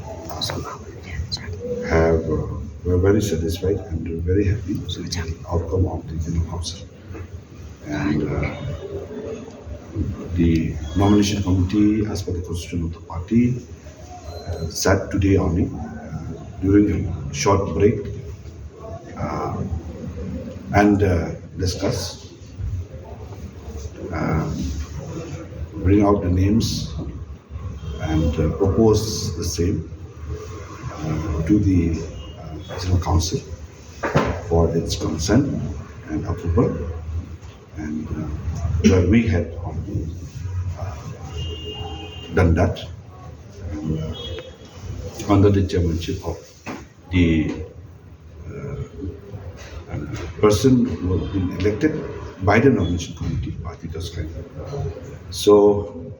have uh, were very satisfied and very happy with the outcome of the general council. And uh, the nomination committee, as per the constitution of the party, uh, sat today only uh, during a short break uh, and uh, discuss, uh, bring out the names and uh, propose the same uh, to the uh, National Council for its consent and approval, and uh, where we had already uh, done that, and uh, under the chairmanship of the uh, uh, person who has been elected by the nomination committee, Party Toskai. So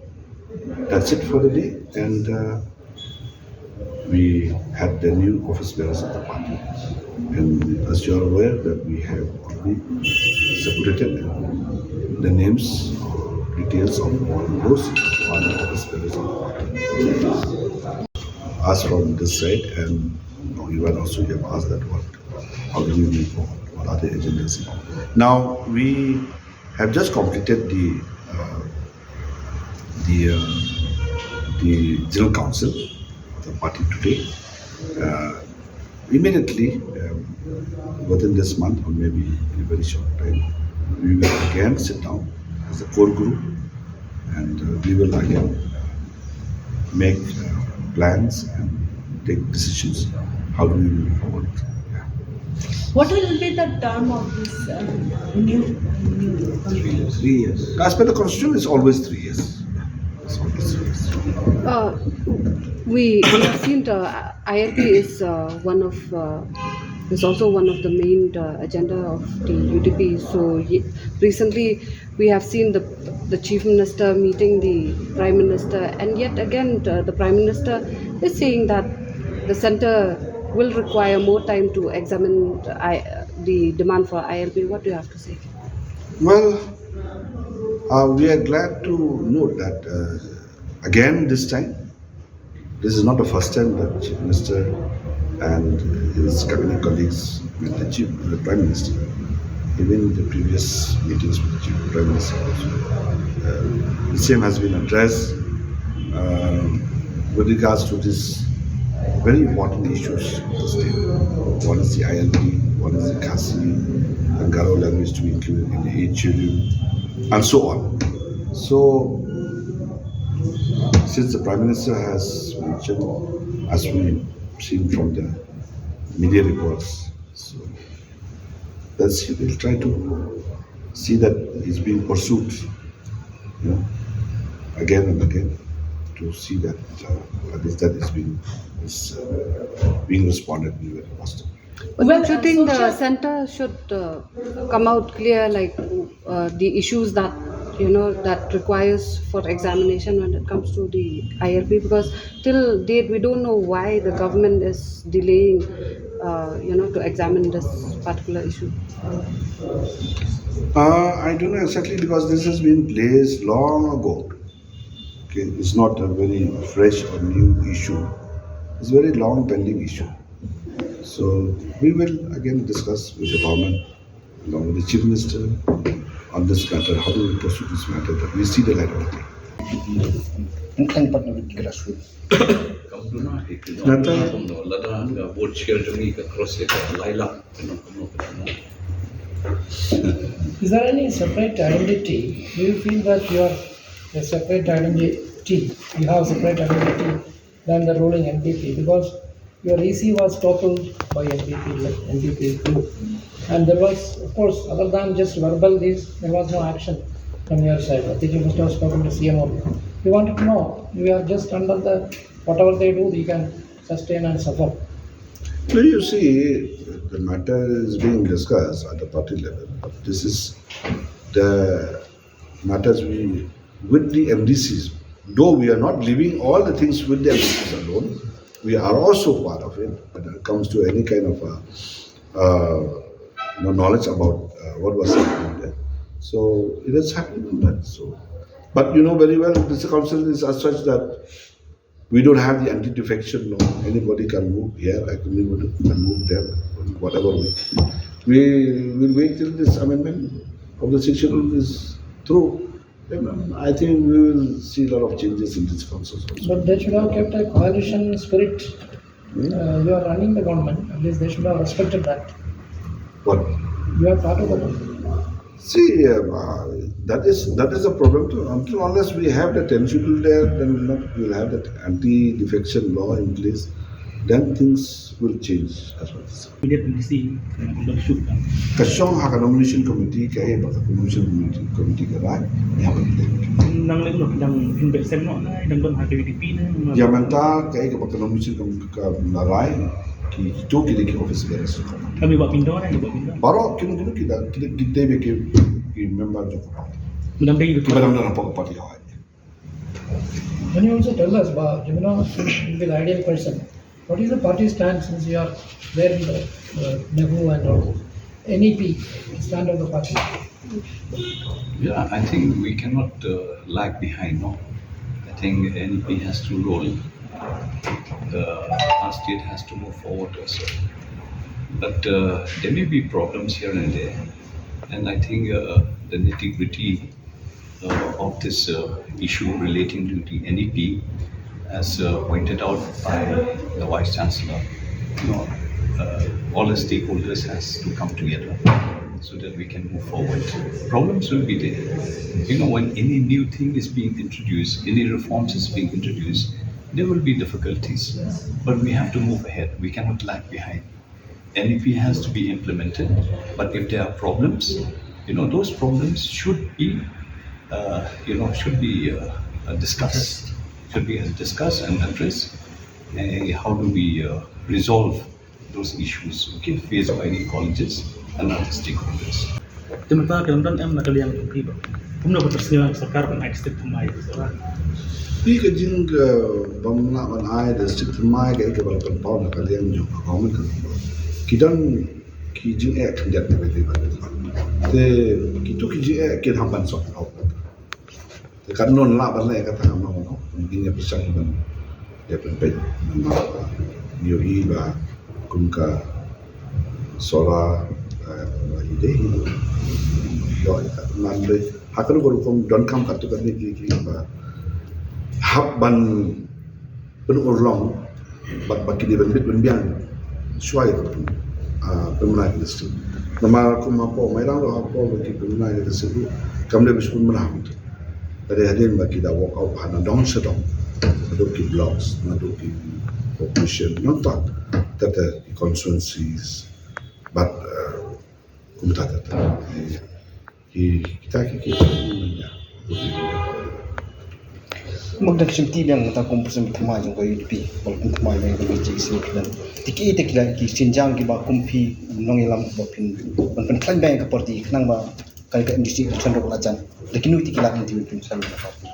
that's it for the day, and uh, we had the new office bearers of the party. And as you are aware that we have already circulated the names, details of all those who are the office bearers of the party. Asked from this side, and you also have asked that what, how do we move forward? What are the agendas? Now we have just completed the uh, the uh, the general council of the party today. Uh, immediately, um, within this month or maybe in a very short time, we will again sit down as a core group, and uh, we will again uh, make uh, plans and take decisions how do we move forward. Yeah. What will be the term of this uh, new, new committee? Three years. As per the constitution, it's always three years. It's always three years. Uh, we, we have seen the I L P is uh, one of uh, is also one of the main uh, agenda of the U D P. So ye- recently we have seen the the chief minister meeting the prime minister, and yet again uh, the prime minister is saying that the centre will require more time to examine the, I, the demand for I L P. What do you have to say? Well, uh, we are glad to note that uh, again this time, this is not the first time that Chief Minister and his cabinet colleagues with the Chief, the Prime Minister. Even the previous meetings with the Chief Prime Minister also, uh, the same has been addressed um, with regards to these very important issues of the state. One is the I L P, one is the Khasi and Garo language to be included in the eighth schedule, and so on. So, since the Prime Minister has mentioned, as we seen from the media reports, so let's see, we'll try to see that it's being pursued, you know, again and again. You see that uh, this that is being is uh, being responded very positive. But don't you think the center should uh, come out clear, like uh, the issues that you know that requires for examination when it comes to the I L P? Because till date we don't know why the government is delaying, uh, you know, to examine this particular issue. Uh, I don't know exactly because this has been placed long ago. Okay, it's not a very fresh or new issue. It's a very long pending issue. So we will again discuss with the government, along with the chief minister, on this matter. How do we pursue this matter? That we see the light of the day. Nata. Is there any separate identity? Do you feel that you are a separate identity? You have a separate identity than the ruling N P P, because your E C was toppled by N P P, like N P P group. And there was, of course, other than just verbal this, there was no action from your side. I think you must have spoken to C M also. We wanted to know, you are just under the, whatever they do, you can sustain and suffer. Well, you see, the matter is being discussed at the party level. This is the matters we with the M D Cs. Though we are not leaving all the things with the M D Cs alone, we are also part of it when it comes to any kind of a, uh, you know, knowledge about uh, what was happening there. So it has happened in that. So, but you know very well, this council is as such that we don't have the anti-defection law. Anybody can move here, I can move, can move there, whatever way. We will wait till this amendment of the sixth schedule is through. Then I think we will see a lot of changes in this council also. But they should have kept a coalition spirit. Hmm? Uh, you are running the government, at least they should have respected that. What? You are part of the government. See, uh, that is that is a problem too. Until unless we have the tension there, then we'll not we'll have that anti-defection law in place. Then things will change as well. Immediate N D C, uh, dah shoot kan. Ka shong ha ka nomination committee ka eh ba ka nomination committee, committee ka rai, eh, ha ka. Nang leh noh, dang invest noh, dang don ha ka U D P ne. Ya mynta ka eh ba ka nomination committee ka rai, ki to ki dei ki office bearers. Kami ba pindah, eh, ba pindah. Baroh kin kin ki da ki ki dei ki ki member jong ka party. Madam dei ki ba dang don ha ka party. Can you also tell us, ba, you know, will be the ideal person? What is the party stand since you are there in the uh, Nehru and all? N E P stand of the party. Yeah, I think we cannot uh, lag behind, no? I think N E P has to roll. The our state has to move forward also. But uh, there may be problems here and there. And I think uh, the nitty gritty uh, of this uh, issue relating to the N E P, as uh, pointed out by the Vice Chancellor, you know, uh, all the stakeholders has to come together so that we can move forward. Problems will be there. You know, when any new thing is being introduced, any reforms is being introduced, there will be difficulties. But we have to move ahead. We cannot lag behind. N E P has to be implemented. But if there are problems, you know, those problems should be, uh, you know, should be uh, uh, discussed. Should be discussed and addressed. And how do we uh, resolve those issues, okay, faced by the colleges and other stakeholders? Te mynta ka dang don em na ka liang jong phi ba kumno ka pyrshah ka sorkar ban ai district thymmai. Phi ka jing ka bym lah ban ai district thymmai ka ka ba pynpaw na ka liang jong ka government ka. Ki don ki jingeh khyndiat ka ba. Te kito ki jingeh ki hap ban sort out. Te kan non lah ban leh kata ngam noh, ngin ïa pyrshang ban ïa pynpeit namar ïohi ba kum ka Sohra, eh, ba ïadei ïoh ïa ka man dei ha ka rukom donkam katto katne ki ki ba hap ban pynurlong bad ba ki dei ban bit ban biang shuwa ïa ka pyn- ah, pynbna ïa ka district. Namar kum hapoh Mairang ruh hapoh ba ki pynbna ïa ka district ruh kam dei ba shu pynbna. Ka dei hadien ba ki da work out ha nadong shadong, naduh ki blocks, naduh ki population, nangta kata ki constituencies. Bad eh, kumta kata. Ki kita ki ki ya. Mynta ka shim ti biang mynta kum person thymmai jong ka U D P, wala kum thymmai biang ka B J P. Te ki, te ki la ki sienjang kiba kum phi nongïalam ba phin ban pynkhlaiñ biang ka party khnang ba ka, ka M D C election ruh la jan. Te kino te ki la ki phin pynkhlaiñ ka party.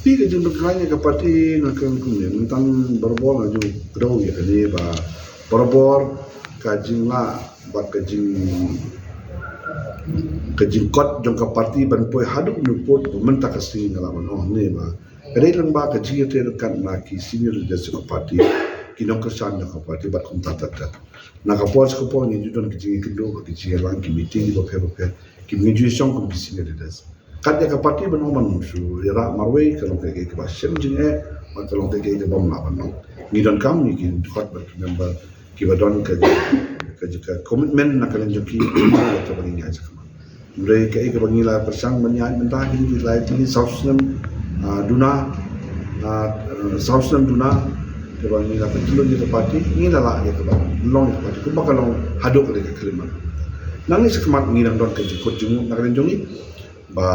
Phi ka jingpynkhlaiñ ka party nga kren kumne, mynta barabor nga ju kdew ïa kane ba barabor ka jinglah bad ka jing, ka jingkot jong ka party ban poi haduh nuput ba mynta ka sngi nga la ban ong ne ba ka dei lang ba ka jingïathuh ryngkat na ki senior leaders jong ka party, ki nongkyrshan jong ka party bad kumta ter ter. Na ka por sha ka por ngi ju don ki jingïakynduh bad ki jingïalang, ki meeting bapher bapher, ki ngi ju shong kum ki senior leaders. Kat ïa ka party ban ong ban shu ïarap marwei ka long kaei kaei kaba shem jingeh bad ka long kaei kaei kaba ym lah ban long. Ngi donkam ngi ki dkhot bad ki member kiba don ka, ka, ka commitment na ka liang jong ki, ïa kaba ngi ïaid shakhmat. Hynrei kaei kaba ngi la pyrshang ban ïaid mynta kine ki lai tylli saw snem, ah, duna, ah, saw snem duna kaba ngi la pyntlun ïa ka party, ngi la lah ïa kaba long ïa ka party kumba ka long haduh ka dei ka khyllipmat. Nangne shakhmat ngi dang don ka jingkut jingmut na ka liang jong ngi ba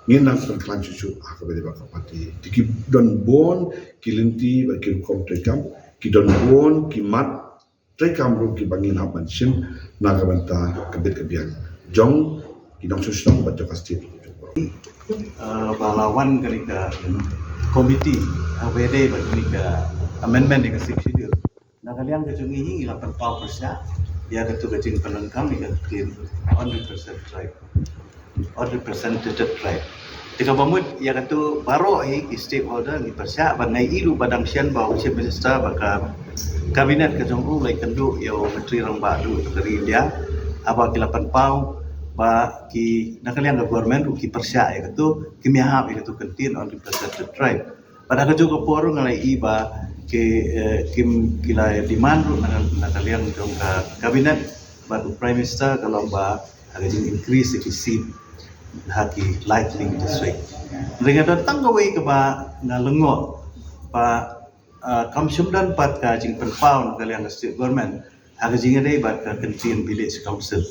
ngin nang pynkhlaiñ shuh shuh ha kaba ïadei bad ka party. Te ki don bun ki lynti bad ki rukom treikam, ki don bun ki mat treikam ruh kiba ngin hap ban shim na ka bynta ka bit ka biang jong ki nongshong shnong bad jong ka state. Uh, ba la wan kane ka committee, uh, ba ïadei bad kane ka amendment ïa ka Sixth Schedule. Na ka liang ka jong ngi hi ngi la pynpaw pyrshah ïa katu ka jingpyndonkam ïa ka ktien hundred percent tribe, hundred percent treated tribe. Te kaba mut ïa katu baroh hi ki stakeholder ngi pyrshah, bad nga ïohi ruh ba dang shen ba u Chief Minister bad ka cabinet ka jong u la ïakynduh ïa u Myntri Rangbah Duh ka ri India, haba ki la pynpaw ba ki na ka liang ka government ruh ki pyrshah ïa katu, kim ïahap ïa katu ka ktien hundred percent treated tribe. Bad ha kajuh ka por nga la ïohi ba ki, eh, kim, ki la demand ruh na, na ka liang jong ka cabinet bad u Prime Minister ka long ba ha ka jing increase ki seat ha ki lai tylli ki district. Hynrei nga don tang kawei kaba nga lyngngoh ba, eh, kam shym don pat ka jingpynpaw na ka liang ka state government ha ka jingïadei bad ka kyntien Village Council.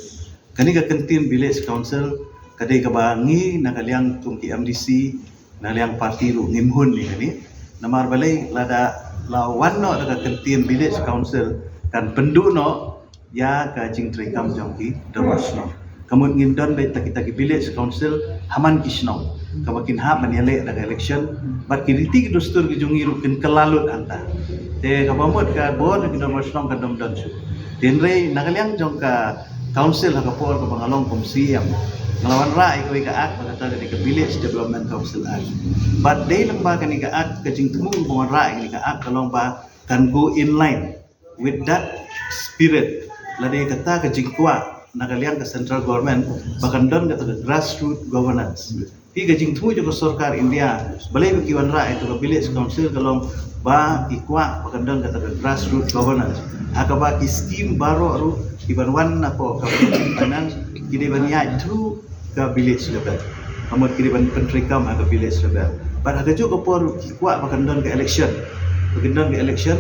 Kane ka kyntien Village Council ka dei kaba ngi na ka liang kum ki M D C, na liang party ruh ngim hun ïa kane. Namar balei? Lada la wan noh da ka kyntien Village Council kan pynduh noh ïa ka jingtreikam jong ki dorbar shnong. Ka mut ngin don beit kita ki Village Council ha man ki shnong kaba kin hap ban ïaleh da ka election, bad ki riti ki dustur ki jong ngi ruh kin kylla lut hangta. Te kaba mut ka bor ki dorbar shnong kan ym don shuh. Te hynrei na ka liang jong ka council ha ka por kaba nga long kum C E M, nga la wanrah ïa kawei ka act ba kata ka dei ka Village Development Council Act. Bad dei lyngba kane ka act, ka jingthmu ba wanrah ïa kane ka act ka long ba kan go in line with that spirit, lane kata ka jingkwah na ka liang ka central government ba kan don kata ka grassroots governance. Phi, ka jingthmu jong ka sorkar India balei ba ki wanrah ïa ka Village Council ka long ba ki kwah ba kan don kata ka grassroots governance, ha kaba ki scheme baroh ruh ki ban wan na ka, ka finance ki dei ban ïaid through ka village level. Ka mut ki dei ban pyntreikam ha ka village level. Bad ha kajuh ka por ruh ki kwah ba kan don ka election, ba kan don ka election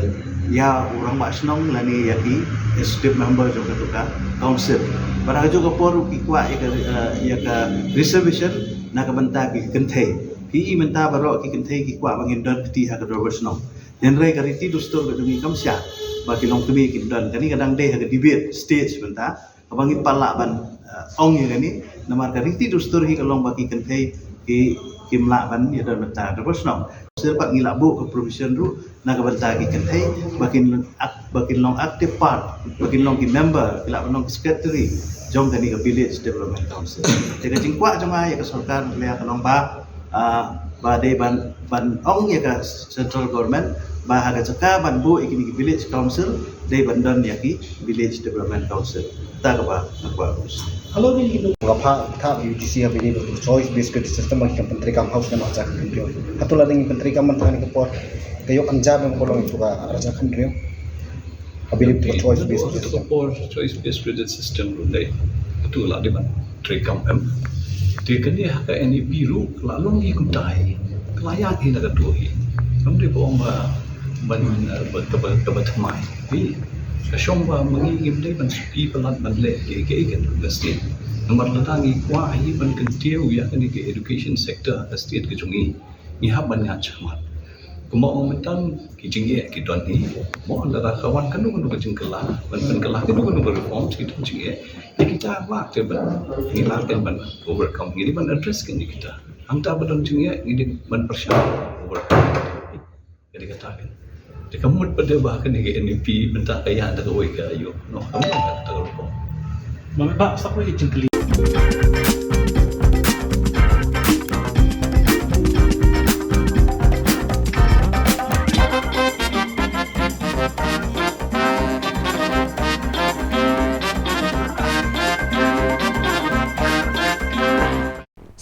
ïa u rangbah shnong lane ïa ki executive member jong katu ka council. Bad ha kajuh ka por ruh ki kwah ïa ka, eh, ïa ka reservation na ka bynta ki kynthei. Phi i mynta baroh ki kynthei ki kwah ba ngin don kti ha ka dorbar shnong. Hynrei ka riti dustur ka jong ngi kam shah ba ki longkmie kin don. Kane ka dang dei ha ka debate stage mynta. Kaba ngi pat lah ban, eh, ong ïa kane, namar ka riti dustur hi ka long ba ki kynthei ki, kim lah ban ïadon bynta ha ka dorbar shnong. Shisha pat ngi la buh ka provision ruh na ka bynta ki kynthei ba kin ak-, ba kin long active part, ba kin long ki member, ki lah ban long ki secretary jong kane ka Village Development Council. Te ka jingkwah jong nga ïa ka sorkar ka long ba, ah, ba dei ban, ban ong ïa ka central government ba ha ka jaka ban buh ïa kine ki village council dei ban don ïa ki village development council. Ta kaba nga kwah. Hello, ni ki nga pha tha U G C ha bini choice based credit system ba ki kan pyntreikam ha u snem ar hajar khatkhyndai. Hato lada ngi pyntreikam mynta kane ka por ka ïoh kan jar dang ka long ïa ka ar hajar khatkhyndai? Ka bini ka choice based credit system. Ka por choice based credit system ruh dei. Hato la dei ban treikam em? Te kane ha ka N E P ruh la long hi kumta hi. Ka la ïaid hi na kato hi. Kam dei ba ong ba ban, eh, ba, kaba, kaba thymmai. Hi. Ka shong ba ma ngi ngim dei ban suki palat ban leh kiei kiei ha ka state. Namar lada ngi kwah hi ban kyntiew ïa kane ka education sector ha ka state ka jong ngi. Ngi hap ban ïaid shakhmat. Kumba ong mynta ki jingeh ki don hi. Mo lada ka wan kano kano ka jingkylla, ban pynkylla kano kano ka reforms ki don jingeh. Ïa kita ba te ban ngi lah te ban overcome, ngi dei ban address kane kita. Hangta ba don jingeh ngi dei ban pyrshang overcome. Ka dei kata kan. Te ka mut pat ba kane ka N P P mynta ka ïa da kawei ka ïoh. Noh, ka mut kata ka rukom. Ba ba sa ko i jingkylli.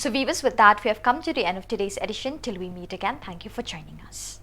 So viewers, with that, we have come to the end of today's edition. Till we meet again, thank you for joining us.